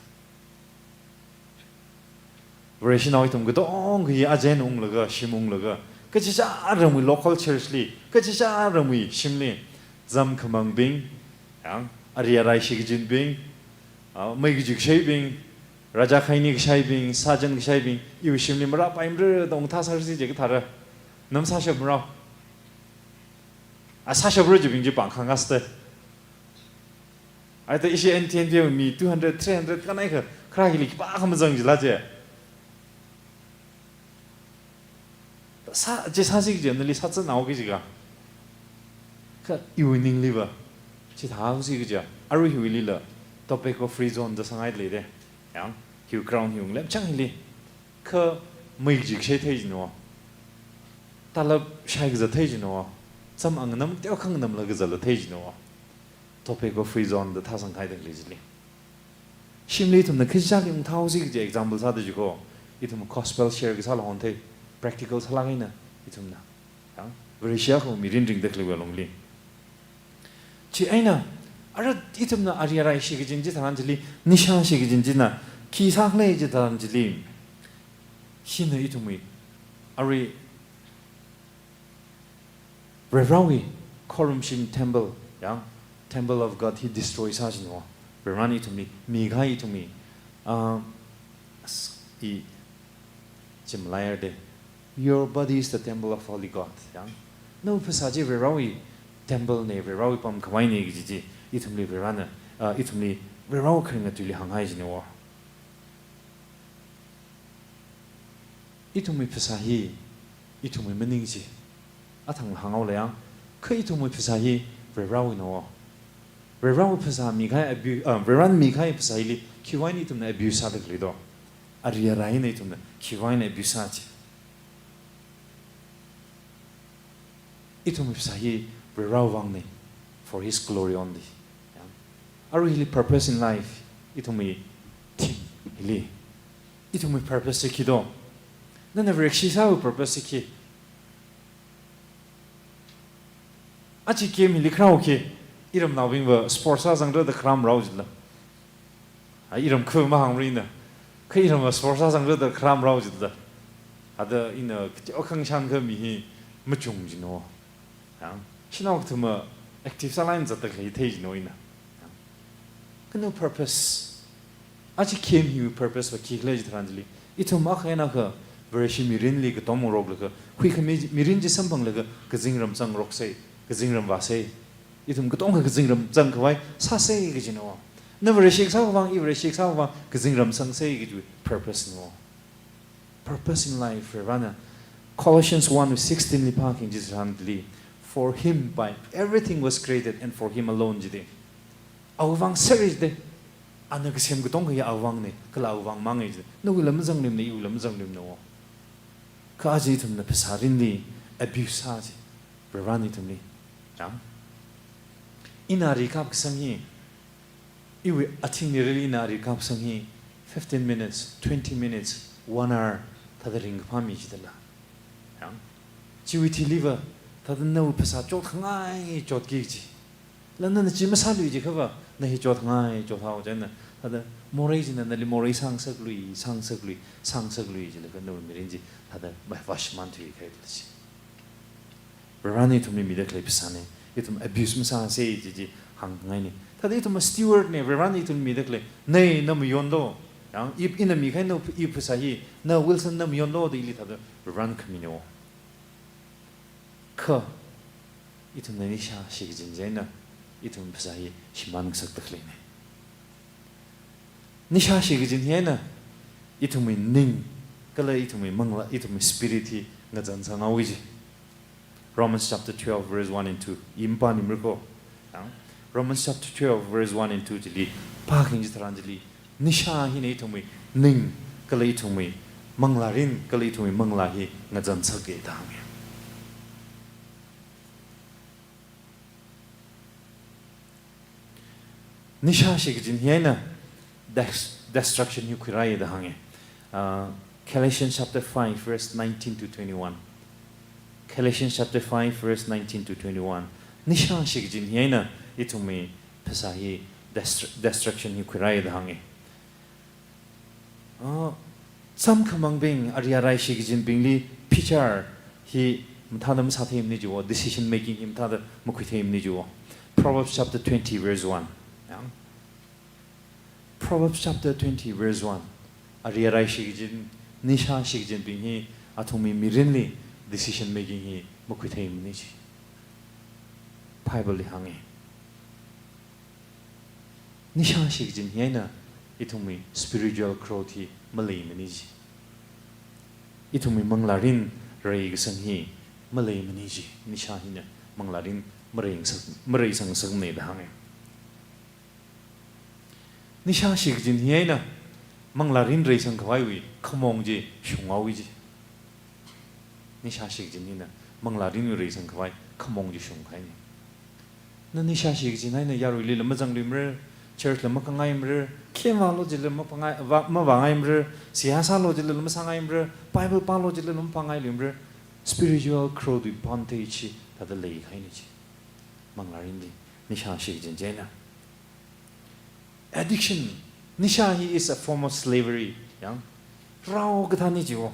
Vareshinao ithum katonga hi aja eina unglaga, shim unglaga, kachichā ramwui local church li, kachichā ramwui shimli, zam khamangbing, yang, ari arai shikachinbing, ah, mei kaji kashaibing, raja khaini kashaibing, sājan kashaibing, iwui shimli marāpaimara da ungthā sārsi jiakha thāra. Nam sāshapmarao. A sāshapra jibing chi pāng khangasta. Aita ishi N T N P mi two hundred, three hundred kanai kha, kharā hili khipākha mazang jila je. Sā, chi sāsi kaji, nali sāzatnao kaji kha. Kha iwui ningliva, chithāsi kaji. Arui hiwuilila, tobacco free zone da sāngailei de. Yang, hiwui ground hiwui lemchang hili. Kha mei kaji kashai thei jina. Talab shai kazat thei jina. Zam nganam, teokha nganamlaga zatla thei jina. Tobacco free zone da thāsangkahai tangli chili. Shimli ithumna kachichāli ungthāsi kaji example sāda jiakha, ithum gospel share kasāla hon thei, practical sālāk eina ithumna. Yang, Vareshi akha mirin ringda khaleiwui alungli. Chieina, ara ithumna ari arai shikachin chitharan chili, nisha shikachin china, khi sākhala chitharan chili, hina ithumwui, arui, Varewui khorumshim temple, yang, temple of God hi destroy sā jina. Varena ithumli mikahai ithumwui, ah, s-, i, chimlayar de. Your body is the temple of Holy God. Yang, nawui phasā chi Varewui temple na, Varewui pamkhavai na kaji chi, ithumli Varena, ah, ithumli Varewui kharinga tuili hānghai jina. Ithumwui phasā hi, ithumwui maning chi. Athang hānghaolei yang, kha ithumwui phasā hi Varewui na. Varewui phasā mikahai abu-, ah, Varena mikahai phasā hili, khiwui eina ithumna abuse sāda khalei do. Ari arai eina ithumna, khiwui eina abuse sā chi. Ithumwui phasā hi Varewui vang na, for His glory only. Yang. Arui hili purpose in life, ithumwui theme hili. Ithumwui purpose chi khi do. Nana Vareshi sāwui purpose chi khi. Aja camp hili kharao khi, iramnaobingva sports sāzangra da kharamrao jila. A, iram khu mahāngmarina. Kha iramva sports sāzangra da kharamrao jila. Ada ina teokha ngashan kha mi hi machung jina. Yang, shanao kathuma active sālāk eina zatda khalei thei jina ina. Yang, kha nawui purpose. Aja camp hiwui purpose va khi khala chitharan chili, ithum akha eina akha Vareshi mirinli katom ngaroklaga, huikhami mirin chi samphanglaga, kazingram zangroksa, kazingram vāsa. Ithum katonga kazingram zangkhavai sāsa kajina. Na Vareshi kasāwui vang, i Vareshi kasāwui vang, kazingram zangsa kajiwui purpose na. Purpose in life, Varena. Colossians one sixteen li pākhayang chitharan chili, "For him by everything was created and for him alone," jida. Awui vang sāra jida. Ana kasem katonga hi awui vang na, kala awui vang mang na jida. Nawuila mazangluimana, iwuila mazangluimana. Kha aja ithumna phasā rinli abuse sā chi. Varena ithumli. Yang. Ina ari kapkasang hi, iwui athingli rili ina ari kapkasang hi, fifteen minutes, twenty minutes, one hour, thāda ringkaphā mi jidala. Yang. Chiwui thiliva, thāda nawui phasā chotkhangai chotki kaji. Lan nana chi masālui jiakhava, na hi chotngai, chothaowa chieina, thāda morei china nali morei sāngasaklui, sāngasaklui, sāngasaklui jilaga nawui mirin chi, thāda maivāshimānthuikahai chi. Varena ithumli mida khalei phasāna, ithum abuse masāsei chi chi hāngngaina. Thāda ithum steward na, Varena ithumli mida khalei, nei na mayonlu, yang, i, ina mikahai na, i phasā hi, na Wilson na mayonlu da ili thāda Varena khamina. Kha, ithumna nishāshi kajin chieina, ithum phasā hi shimānngasakda khaleina. Nishāshi kajin hi eina, ithumwui ning, kala ithumwui manglā, ithumwui spirit hi ngazan sāngaowa ji. Romans chapter twelve verse one and two. I mapānimara ko. Yang, Romans chapter twelve verse one and two chili, pākhayang chitharan chili, nishā hina ithumwui ning, kala ithumwui manglārin, kala ithumwui manglā hi ngazan sāka da hānga. Nishāshi kajin hi eina des-, destruction hi khuirāya da hānga. Uh, Galatians chapter five, verse nineteen to twenty-one. Galatians chapter five, verse nineteen to twenty-one. Nishāshi kajin hi eina ithumwui phasā hi destru-, destruction hi khuirāya da hānga. Ah, samkhamangbing, ari arai shikajinbingli bichar hi mathāda masātheimana jiwo, decision making hi mathāda makhuitheimana jiwo. Proverbs chapter twenty verse one. Yang. Proverbs chapter twenty verse one. Ari arai shikajin, nishāshi kajinbing hi athumwui mirinli decision making hi makhuitheimana ji. Bible li hānga. Nishāshi kajin hi eina ithumwui spiritual growth hi maleimana ji. Ithumwui manglārin reikasang hi maleimana ji. Nishā hina manglārin mareisang-, mareisangngasakmana da hānga. Nishāshi kajin hi eina manglārin reisangkhavaiwui khamong chi shunghaowa ji. Nishāshi kajin hina manglārin reisangkhavai khamong chi shungkahaina. Na nishāshi kajin eina yaruilila mazangluimara, church la makhangaimara, khem vālu jila maphangai-, vā-, mavāngaimara, seihā sālu jila masāngaimara, Bible pālu jila mapāngailuimara, spiritual growth wui advantage chi thāda leikahaina ji. Manglārinli nishāshi kajin chieina. Addiction, nishā hi is a form of slavery. Yang, rao kathāna jiwo.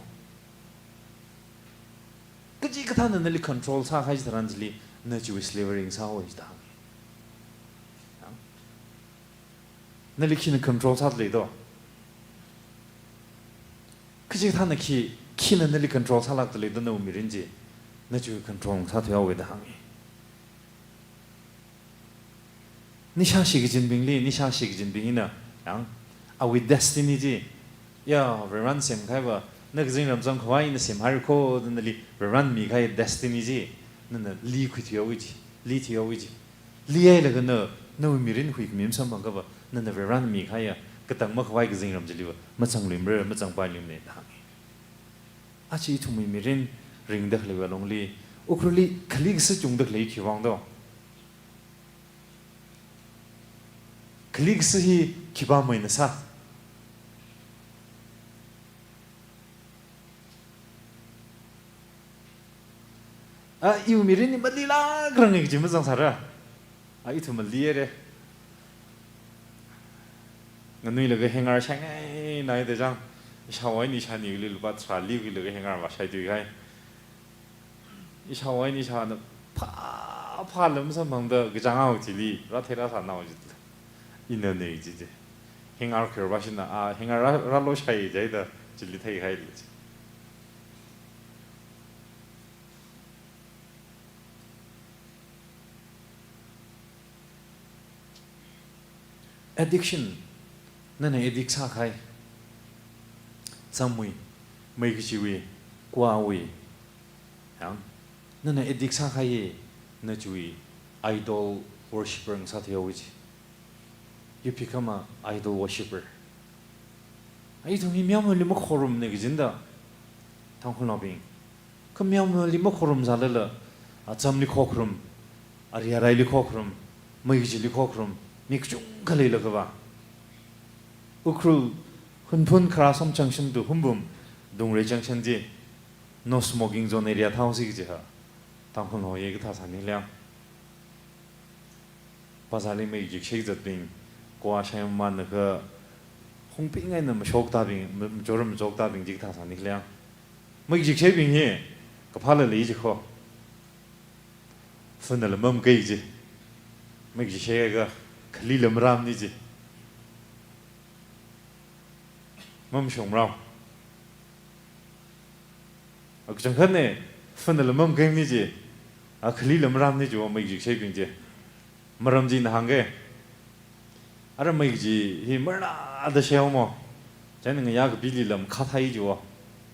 Kachikathāna nali control sākahai chitharan chili, na chiwui slavery ngasāhaowa ji da hānga. Yang, nali khina control sāda lei do? Kachikathāna khi, khina nali control sālākda lei do nawui mirin chi, na chiwui control ngasāthuihaowa da hānga. Nishāshi kajinbingli, nishāshi kajinbing hina, yang, awui destiny chi, ya, Varena semkahaiva, na kazingram zangkhavai ina semhaira kho da nali Varena mikahai destiny chi, nana likhuithuihaowa ji, lithuihaowa ji. Lihailaga na, nawui mirin huikhami masamphangkhava, nana Varena mikahaiya katang makhavai kazingram chiliva mazangluimara, mazangpailuimana da hānga. Aja ithumwui mirin ringda khaleiwui alungli, Ukhrulli khaleikasā chungda khalei khiwui vang do? Khaleikasā hi khipāmeina sā? A, iwui mirin hi malilākranga kaji mazangsāra. A, ithum malihaira. Nganuilaga hanger shaingainai da chang. Ishāwo ini ishāniwuili lupā tharā likhuilaga hanger vāshaithuikahai. Ishāwo ini ishāna phā, phāla masamphangda kachānghaowa chili, rāthei rāsānao chili. Ina nei chi chi. Hanger khuiwui vāshina, a, hanger rā, rāloshai jida, chili theikahai li chi. Addiction, nana addict sākahai. Chamwui, meikachiwui, kwawui. Yang, nana addict sākahai, na chiwui idol worshipper ngasāthuihaowa ji. You become a idol worshipper. Ithum hi meomali makhorumna kajina da, Tangkhulnaobing. Kha meomali makhorumsālala, a, chamli khokharum, ari araili khokharum, meikachili khokharum, mi kachungkha leilakhava. Ukhrul, Hunphun Kharasom junction to Hungpung, Dungrei junction chi, no smoking zone area thaosi kaji ha. Tangkhulnao ye kathā sāni liang. phasāli mei jikshei zatbing, kua shai mamānlaga, hongping eina mashoktābing, ma-, machor machoktābing jikathā sāni khala. Mei jiksheibing hi, kaphāla lei ji kho. Phunala mamkei ji. Mei jiksheiakha, khalila marāmani ji. Mamashungrao. Akachangkhatna, phunala mamkeimani ji, a khalila marāmani jiwo mei jiksheibing ji. Maram chi ina hāngga. Ara mei chi hi marnada sheo mo. Chieina ngayā kapili lam khāthai jiwo.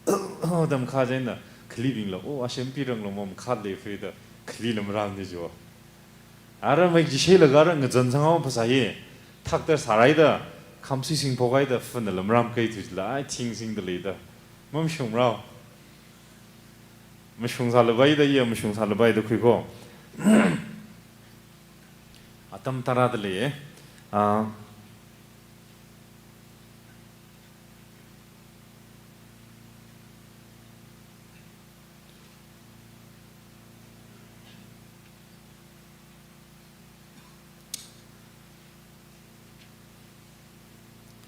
Tam khā chieina khalibingla, "Oh, ashempirangla mo, makhāle pheida khalila marāmani jiwo." Ara mei jiksheilaga ara ngazan sanghao phasā hi, thakta sāraida, khamsi singphokhaida, phunala marāmkei thuila, ai, thing singda leida. Mamashungrao. Mashungsālapaida, iya mashungsālapaida khui kho. Atam tarāda lei, eh. Ah.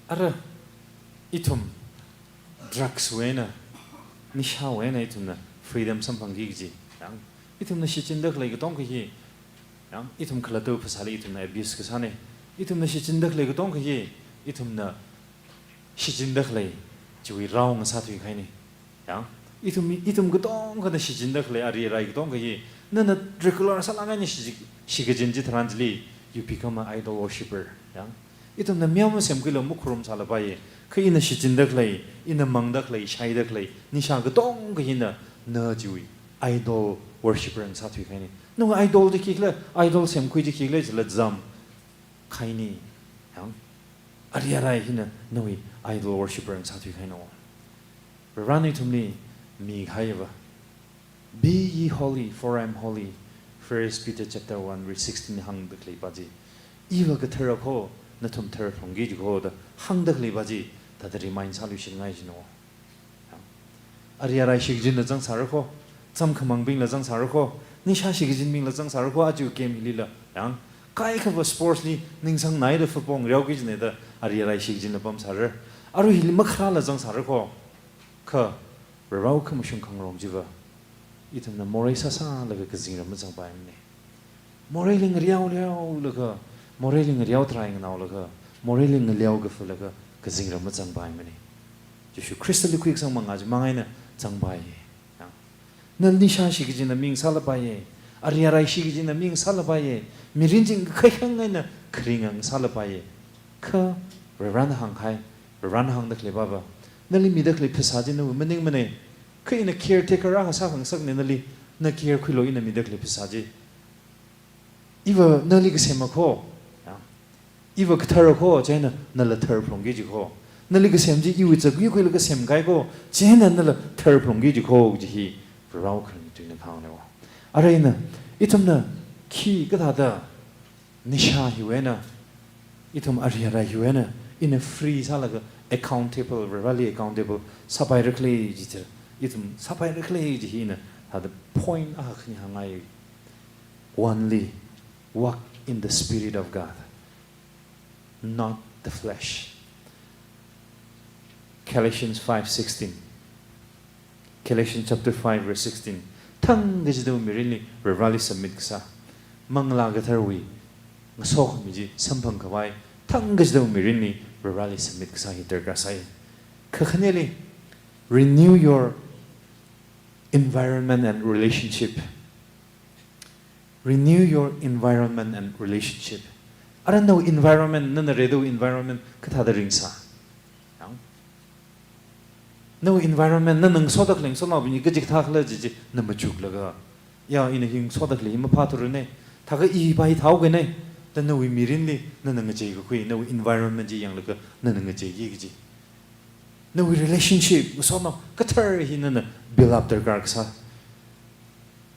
Ara, ithum drugs wui eina, nishāwui eina ithumna freedom samphangki kaji. Yang, ithumna shichinda khalei katonga hi, yang, ithum khalattawui phasāli ithumna abuse kasāna. Ithumna shichinda khalei katonga hi, ithumna shichinda khalei chiwui rao ngasāthuikahaina. Yang, ithum, ithum katongana shichinda khalei ari arai katonga hi, nana regular sālāk eina shi, shikachin chitharan chili, you become an idol worshipper. Yang, ithumna meowa semkhuilaga makharum sālapai. Kha ina shichinda khalei, ina mangda khalei, shaida khalei, nisha katonga hina, na chiwui idol worshipper ngasāthuikahaina. Nawui idol chi khikhala, idol semkhui chi khikhala, chila zam kahaina. Yang, ari arai hina nawui idol worshipper ngasāthuikahaina. Varena ithumli mikahaiva, "Be ye holy, for I am holy." First Peter chapter one verse sixteen hāngda khaleipa chi. "Iva kathara kho, nathum tharphalungki ji kho," da hāngda khaleipa chi, thāda remind sāluishinngai jino. Ari arai shikachinla zangsāra kho, zam khamangbingla zangsāra kho, nisha shikachinbingla zangsāra kho, aja camp hilila, yang, kaikhava sports li ningsangnaida football ngareoki jina da, ari arai shikachinla pamsāra. Arui hili makharāla zangsāra kho. Kha, Varewui khamashung khangarong chiva, ithumna morei sāsālaga kazingram mazangpaimana. Moreili ngareo leolaga, moreili ngareo tharai nganaolaga, moreili ngaleo kafalaga, kazingram mazangpaimana. Jishu Khristali khuikasang manga chimang eina zangpai. Yang, nali nisha shikachinna mi ngasālapai. Ari arai shikachinna mi ngasālapai. Mirin chingkhaikhang eina kharinga ngasālapai. Kha Varena hāngkahai, Varena hāngda khaleipa va, nali mida khalei phasā chi nawui maningmana. Kha ina caretaker akha sākhangasakna nali, na care khuilu ina mida khalei phasā chi. Iva nali kasema kho, ya. Iva kathara kho, chieina nala tharphalungki ji kho. Nali kasem chi iwui zak yuikhuilaga semkahai kho, chieina nala tharphalungki ji kho, kaji hi Varewui kharing tuina kahāngna. Ara ina, ithumna khi kathāda nisha hiwui eina, ithum ari arai hiwui eina, ina free sālaga accountable, Vareli accountable sāpaira khala jichi, ithum sāpaira khala ji hi ina, thāda point akha khani hāngngai. Only walk in the Spirit of God, not the flesh. Galatians five sixteen. Galatians chapter five verse sixteen. Thangkachida mirinli Vareli submit kasā. Manglā katharawui ngasokhami chi samphang khavai, thangkachida mirinli Vareli submit kasā hi darkar sai. Kakhaneli, renew your environment and relationship. Renew your environment and relationship. Ara nawui environment, nana redo environment kathāda ringsā? Yang. Nawui environment, nana ngasoda khalei ngasotnaobing kachikathā khala ji chi na machuklaga, ya, ina hi ngasoda khalei hi maphāthurana, thākha i pai thao kena, da nawui mirinli nana ngachei kakhui, nawui environment chi yanglaga nana ngacheiki kaji. Nawui relationship, ngasotnao kathar hi nana build up darkar kasā.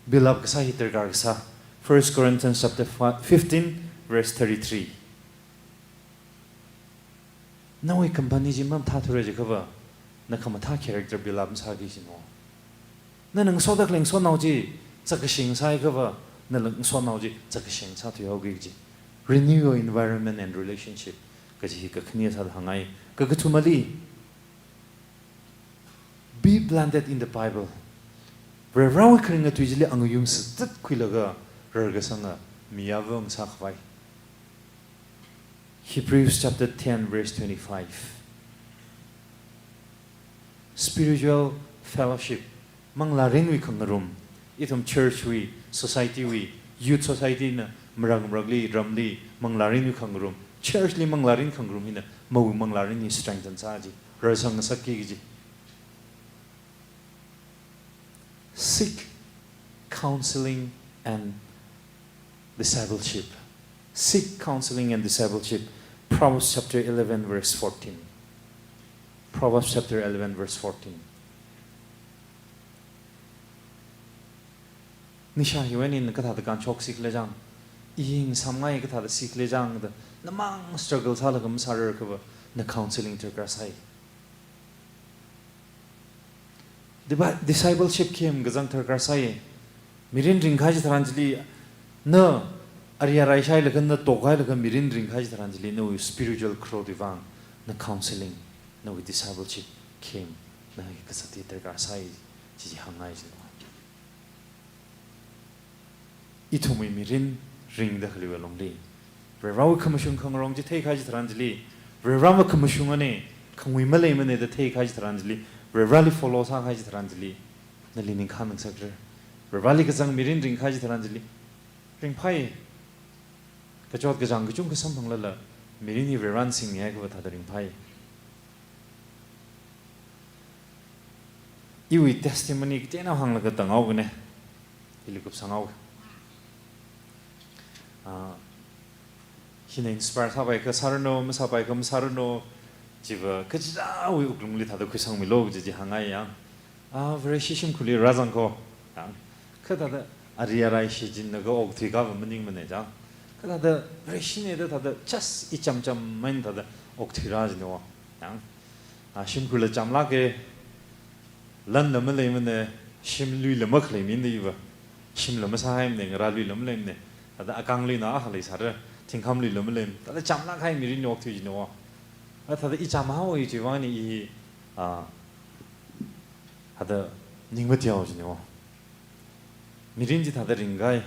Build up kasā hi darkar kasā. First Corinthians chapter fi-, fifteen, verse thirty-three. Nawui company chi mamathāthura jiakhava, na khamathā character build up masāki jino. Nana ngasoda khalei ngasotnao chi zakkashing sāhaiakhava, nala ngasotnao chi zakkashing sāthuihaoki kaji. Renew your environment and relationship kaji hi kakhane sāda hāngngai. Kakathumali, be planted in the Bible. Varivarawui kharinga tui chili angayung satatkhuilaga rarkasanga mi āva ngasākhavai. Hebrews chapter ten verse twenty-five. Spiritual fellowship, manglārinwui khangarum, ithum church wui, society wui, youth society na marak marakli, ramli, manglārinwui khangarum, church li manglārin khangarum hina, mawui manglārin hi strengthen sā ji, rarsang ngasakki kaji. Seek counseling and discipleship. Seek counseling and discipleship. Proverbs chapter eleven, verse fourteen. Proverbs chapter eleven, verse fourteen. Nisha hiwui eina kathāda kānshok sikhala chang, i ngasāmngai kathāda sikhala chang da, namang struggle sālaga masārar kava, na counseling darkar sai. Diba, discipleship camp kazang darkar sai. Mirin ringkahai chitharan chili, na ari arai shailaga, na tokhailaga mirin ringkahai chitharan chili, nawui spiritual growth wui vang, na counseling, nawui discipleship camp na hi kasāti darkar sai, chi chi hāngngai chi. Ithumwui mirin ringda khaleiwui alungli, Varivarawui khamashung khangarong chi theikahai chitharan chili, Varivara makhamashungmane, khangui maleimane da theikahai chitharan chili, Varivarali follow sākahai chitharan chili, nali ningkhān ngasakra. Varivarali kazang mirin ringkahai chitharan chili, ringphai. Kachot kachāng kachungkha samphanglala, mirin hi Varivarana singngai kava thāda ringphai. Iwui testimony kateonao hānglaga tānghaokane. Ili kupsanghaoka. Ah, hina inspire sāpai akha sāranu, masāpai akha masāranu, chiva kachichāwui wuklungli thāda khuisangmilu kaji chi hāngngai yang. Ah, Vareshi shimkhurli rāzang ko. Yang. Kha thāda ari arai shichinlaga okthui kava maningmane chang. Kha thāda Vareshine da thāda just ichamcham main thāda okthuira jino. Yang. Ah, shimkhurla chamlāke, lanla maleimane, shimluila makhalei mina iva. Shimla masāhaimane, ngarāluila maleimane. Thāda akāngluina akha leisāra, thingkhamluila maleimane. Thāda chamlākhai mirin okthui jino. Ah, thāda ichamhaowa chiwui vangna i, ah, thāda ning mateo jino. Mirin chi thāda ringkahai.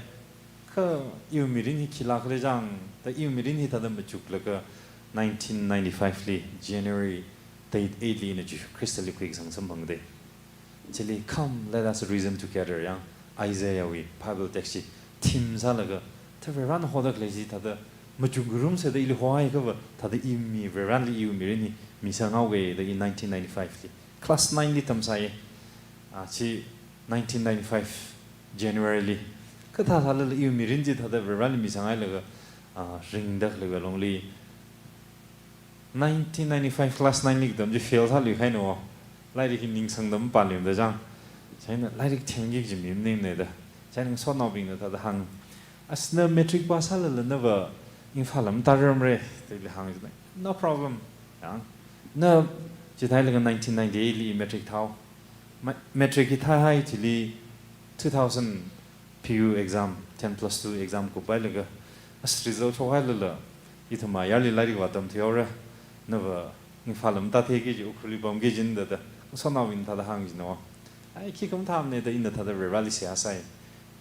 Kha iwui mirin hi khilākhala chang, da iwui mirin hi thāda machuklaga nineteen ninety-five li, January date eight li ina Jishu Khristali khuikasang samphangde. Chili, "Come, let us reason together," yang Isaiah wui Bible text chi theme sālaga, thāda Varivarana hoda khalei chi thāda machuk ngarumsa da ili hohai kava, thāda i mi Varivarali iwui mirin hi misāngaoke da i nineteen ninety-five li. Class nine li tamsāya. Ah, chi nineteen ninety-five January li. Kathā thālala iwui mirin chi thāda Varivarali misāngailaga, ah, ringda khaleiwui alungli. Nineteen ninety-five class nine li katam chi fail sāluihaina. Lairik hi ningsangda mapāluimada chang. Chieina lairik themki kaji mi maningne da. Chieina ngasotnaobingna thāda hāng. As na matric pass sālala nava Imphal lam tararmara, da ili hāng jina. No problem. Yang. Na chithālaga nineteen ninety-eight li matric thāo. Ma-, matric hi thāhai chili two thousand P U exam, ten plus two exam kuphailaga, as result shokhailala, ithum ayarli lairik vātamthuihaora, nava Imphal lam tātheiki kaji, Ukhrulli pamki kajina da, da, ngasotnaobingna thāda hāng jino. Ai, khikha mathāmane da ina thāda Varivarali seihā sai.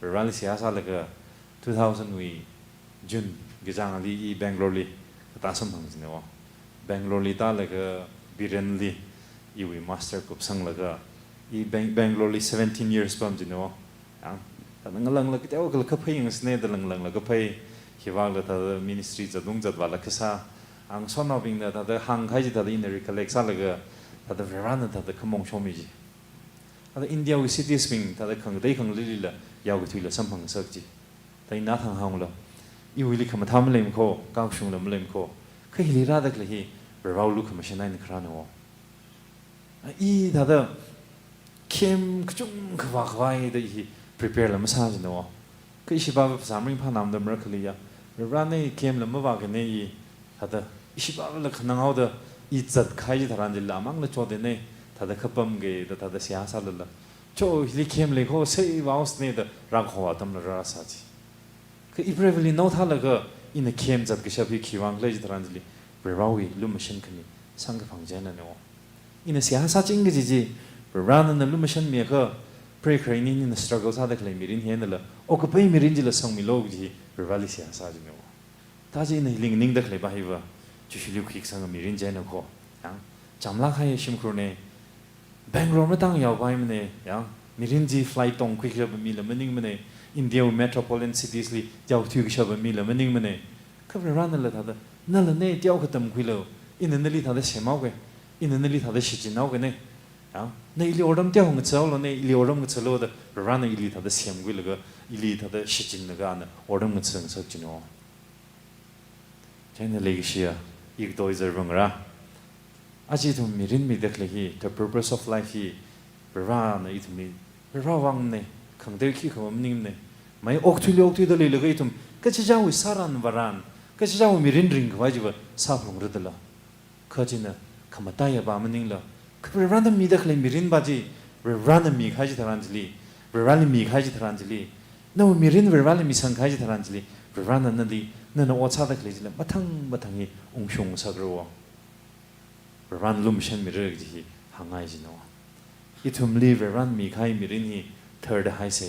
Varivarali seihā sālaga, two thousand wui June kachāngli i Bangalore li katā samphang jino. Bangalore li tālaga Birenli iwui master kupsanglaga i Bang-, Bangalore li seventeen years pam jino. Yang, thāda ngalāngla kateokhala kaphā yangsāne da ngalāngla kaphā, hivākla thāda ministry zatung zatvāla kasā. Ngasotnaobingna thāda hāngkahai chi thāda ina recollect sālaga thāda Varivarana thāda khamong shomi chi. Thāda India wui cities bing thāda khangatei khangateilila yaokathuila samphangngasak chi. Thāda ina thang hānglu. Iwuili khamathā maleimana ko, kakashungla maleimana ko. Kha hili rāda khalei hi, Varivarawui lukhamashan eina kharāna wo. I thāda camp kachungkha vākhavai da hi prepare la masā jina wo. Kha ishibava phasā maringphānamda marakhaliya. Varivarana camp la mavākane i thāda ishibava la khananghaoda i zatkahai tharan chila amang la chodene, thāda khapamke da thāda seihā sālala. Cho hili camp lei ko sei vāosne da rākahao atamla rāsā chi. Kha April li nao thālaga Ina khem zat kashap hi khiwui vang khala chitharan chili, Varewui lumashan khami sangkaphang chieina no. Ina seihā sāching kaji chi, Varena lumashan miakha, preikharei eina ina struggle sāda khalei mirin hi einala, okkapai mirin chila sangmilu kaji hi, Vareli seihā sā chino. Tachi ina hili nganingda khaleiva hiva, Jishuli khuikasang mirin chieina ko. Yang, chamlāk kahai shimkhurna, Bangalore matang yaopaimana, yang, mirin chi flight tongkhui kashapa mila maningmana, India wui metropolitan cities li yaothui kashapa mila maningmana. Kha Varenala thāda, nala na teokha tamkhuilu, ina nali thāda semhaoka, ina nali thāda shichinhaokana. Yang, na ili otram teokha ngathalu, na ili otram ngathalu da, Varena ili thāda semkhuilaga, ili thāda shichinlaga ana otram ngatha ngasak chino. Chieina leikashiya, iwui tui zar vāngarā. Aja ithum mirin mida khalei hi, the purpose of life hi, Varena ithumli, Varewui vangna, khangatei khikha maningmana. Mai okthuili okthuida leilaga ithum, kachichāwui sāran vāran, kachichāwui mirin ringkhavai chiva sāphalungra dala. Kha china, khamataiya pa maningla, kha Varena mida khalei mirin pa chi, Varena mikahai chitharan chili, Vareli mikahai chitharan chili, nawui mirin Vareli misangkahai chitharan chili, Varena nali, nana ot sāda khalei chila, mathang mathang hi ungshung ngasakra wo. Varena lumashan mira kaji hi hāngngai chino. Ithumli Varena mikahai mirin hi tharda haisa.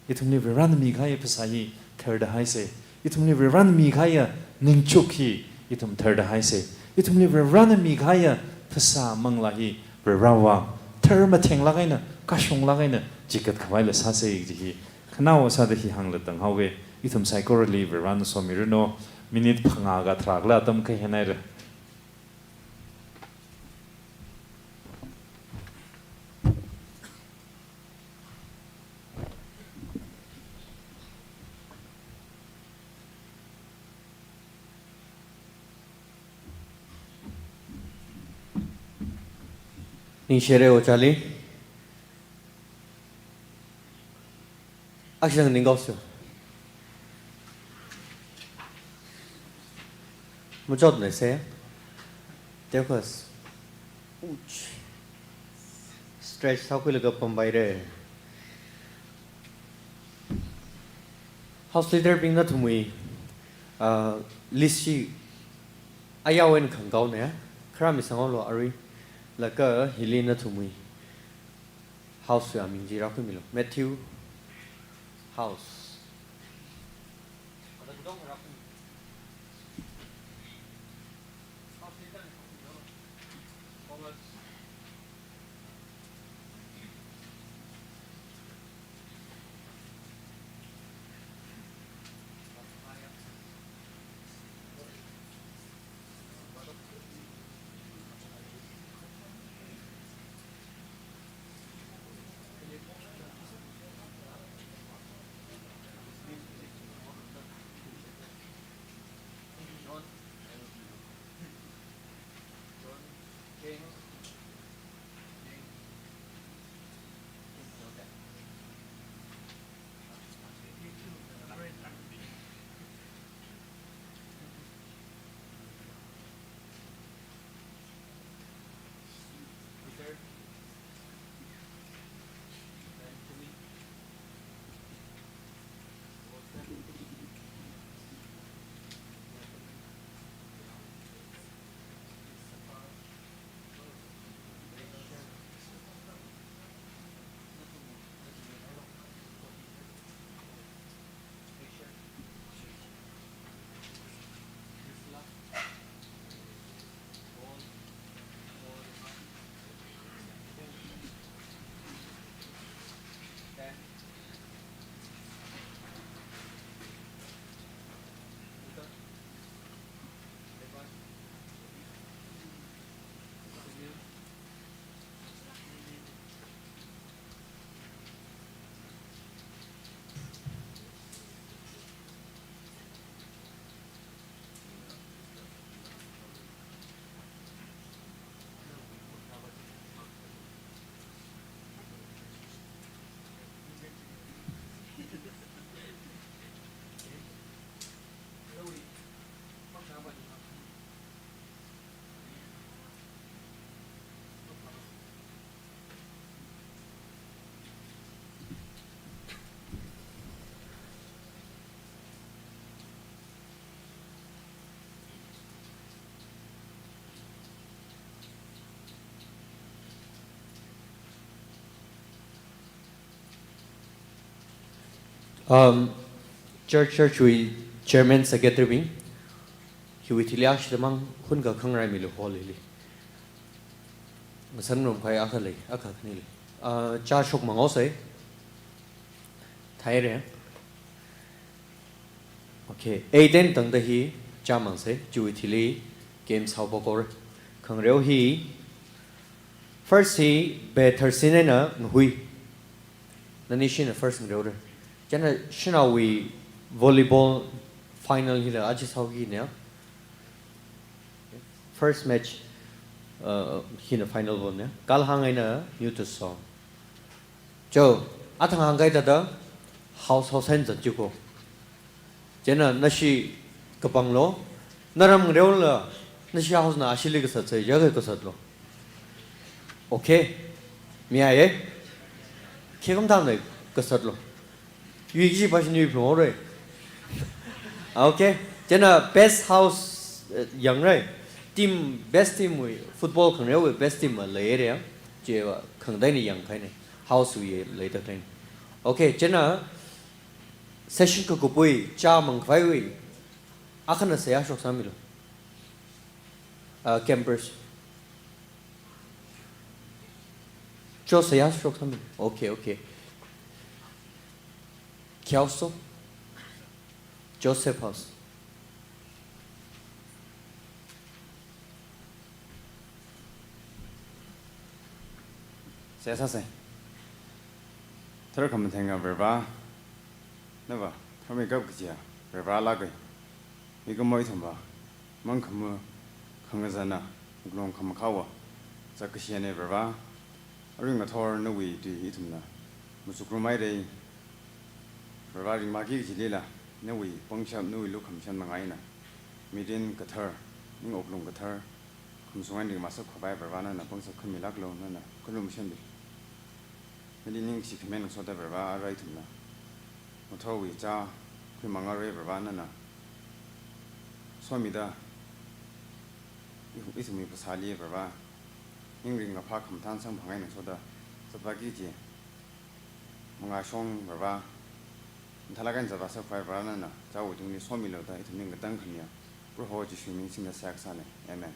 Ithumli Varena mikahai phasā hi tharda haisa. Ithumli Varena mikahai ningchuk hi ithum tharda haisa. Ithumli Varena mikahai phasā manglā hi Varewui vang thar mathenglāk eina, kashunglāk eina, chigatkhavaila sāsa kaji hi. Khanaowa sāda hi hāngla tanghaoga, ithum saikorali Varena somiranu, minute phangā katharak la atam kahai haira. Ningshire ojāli. Action ningkausu. Machotna se. Teokhas. Ouch. Stretch sākhuilaga pampaira. House leader bing nathumwui, uh, list chi ayao eina khangkaona, khara misanghaolu arui, laga hili nathumwui house wui aming chi rākhuimilu. Matthew house. Um, church, church wui chairman, secretary bing, hiwui thili ashidamang hunka khangarai milu hall hili. Masanrum khai akha lei, akha khani lei. Uh, chā shokmang haosei. Thaire. Okay, eight ten tangda hi chā mangsei, chiwui thili games haophok haora. Khangareo hi, first hi Bethel Sinena Ngahui. Nani shina first ngareora. Chieina shanaowui volleyball final hila aja sāhaoki ne. First match, uh, hina final bom ne. Kalhang eina New Tucson. Cho, athang hāngkahai thāda, house house eina zat chiko. Chieina nashi kapanglo, naram ngareola, nashi house na ashili kasatsei, yaga kasatlo. Okay. Miya ye? Khi kamtang na kasatlo. Yui kishi pashin yui phung haora. Okay. Chieina best house, eh, yangrai. Team, best team wui, football khangareowui best team ma leira. Chiva khangateina yangkhaina. House wui leida khaina. Okay, chieina session kakupwui, chā mangkhavaiwui, akhana seihā shoksāmilu. Uh, campers. Cho seihā shoksāmilu. Okay, okay. Khi house so? Joseph house. Seihā sāsei. Tharkhamatheng Varivarā, nava tharmeikap kajiya Varivarā lāka. Mikumo ithumva mangkhamu khangazana, wuklung khamakhāva, zakkashiyana Varivarā. Arui ngathor nawui tui ithumna machukrum haira. Varivarā, ringmaki kajilila, nawui pangshap, nawui lukhamashan manga eina, mirin kathar, ning wuklung kathar, khamashung eina ringmashap khavai Varivarā nana pangshap khamilāklu, nana khalumashanbi. Nali ningshi khamen ngasoda Varivarā, arui ithumna ngathorwui chā khuimang haora Varivarā, nana somida i-, ithumwui phasāli Varivarā, ning ringkaphā khamathān samphang eina ngasoda zatvāki kaji mangāshong Varivarā, mathālāk eina zatvāshap khavai Varivarā nana chāwui tungli somilu da ithum ning katang khamiya Proho Jishu ming singda seihā kasāna. Amen.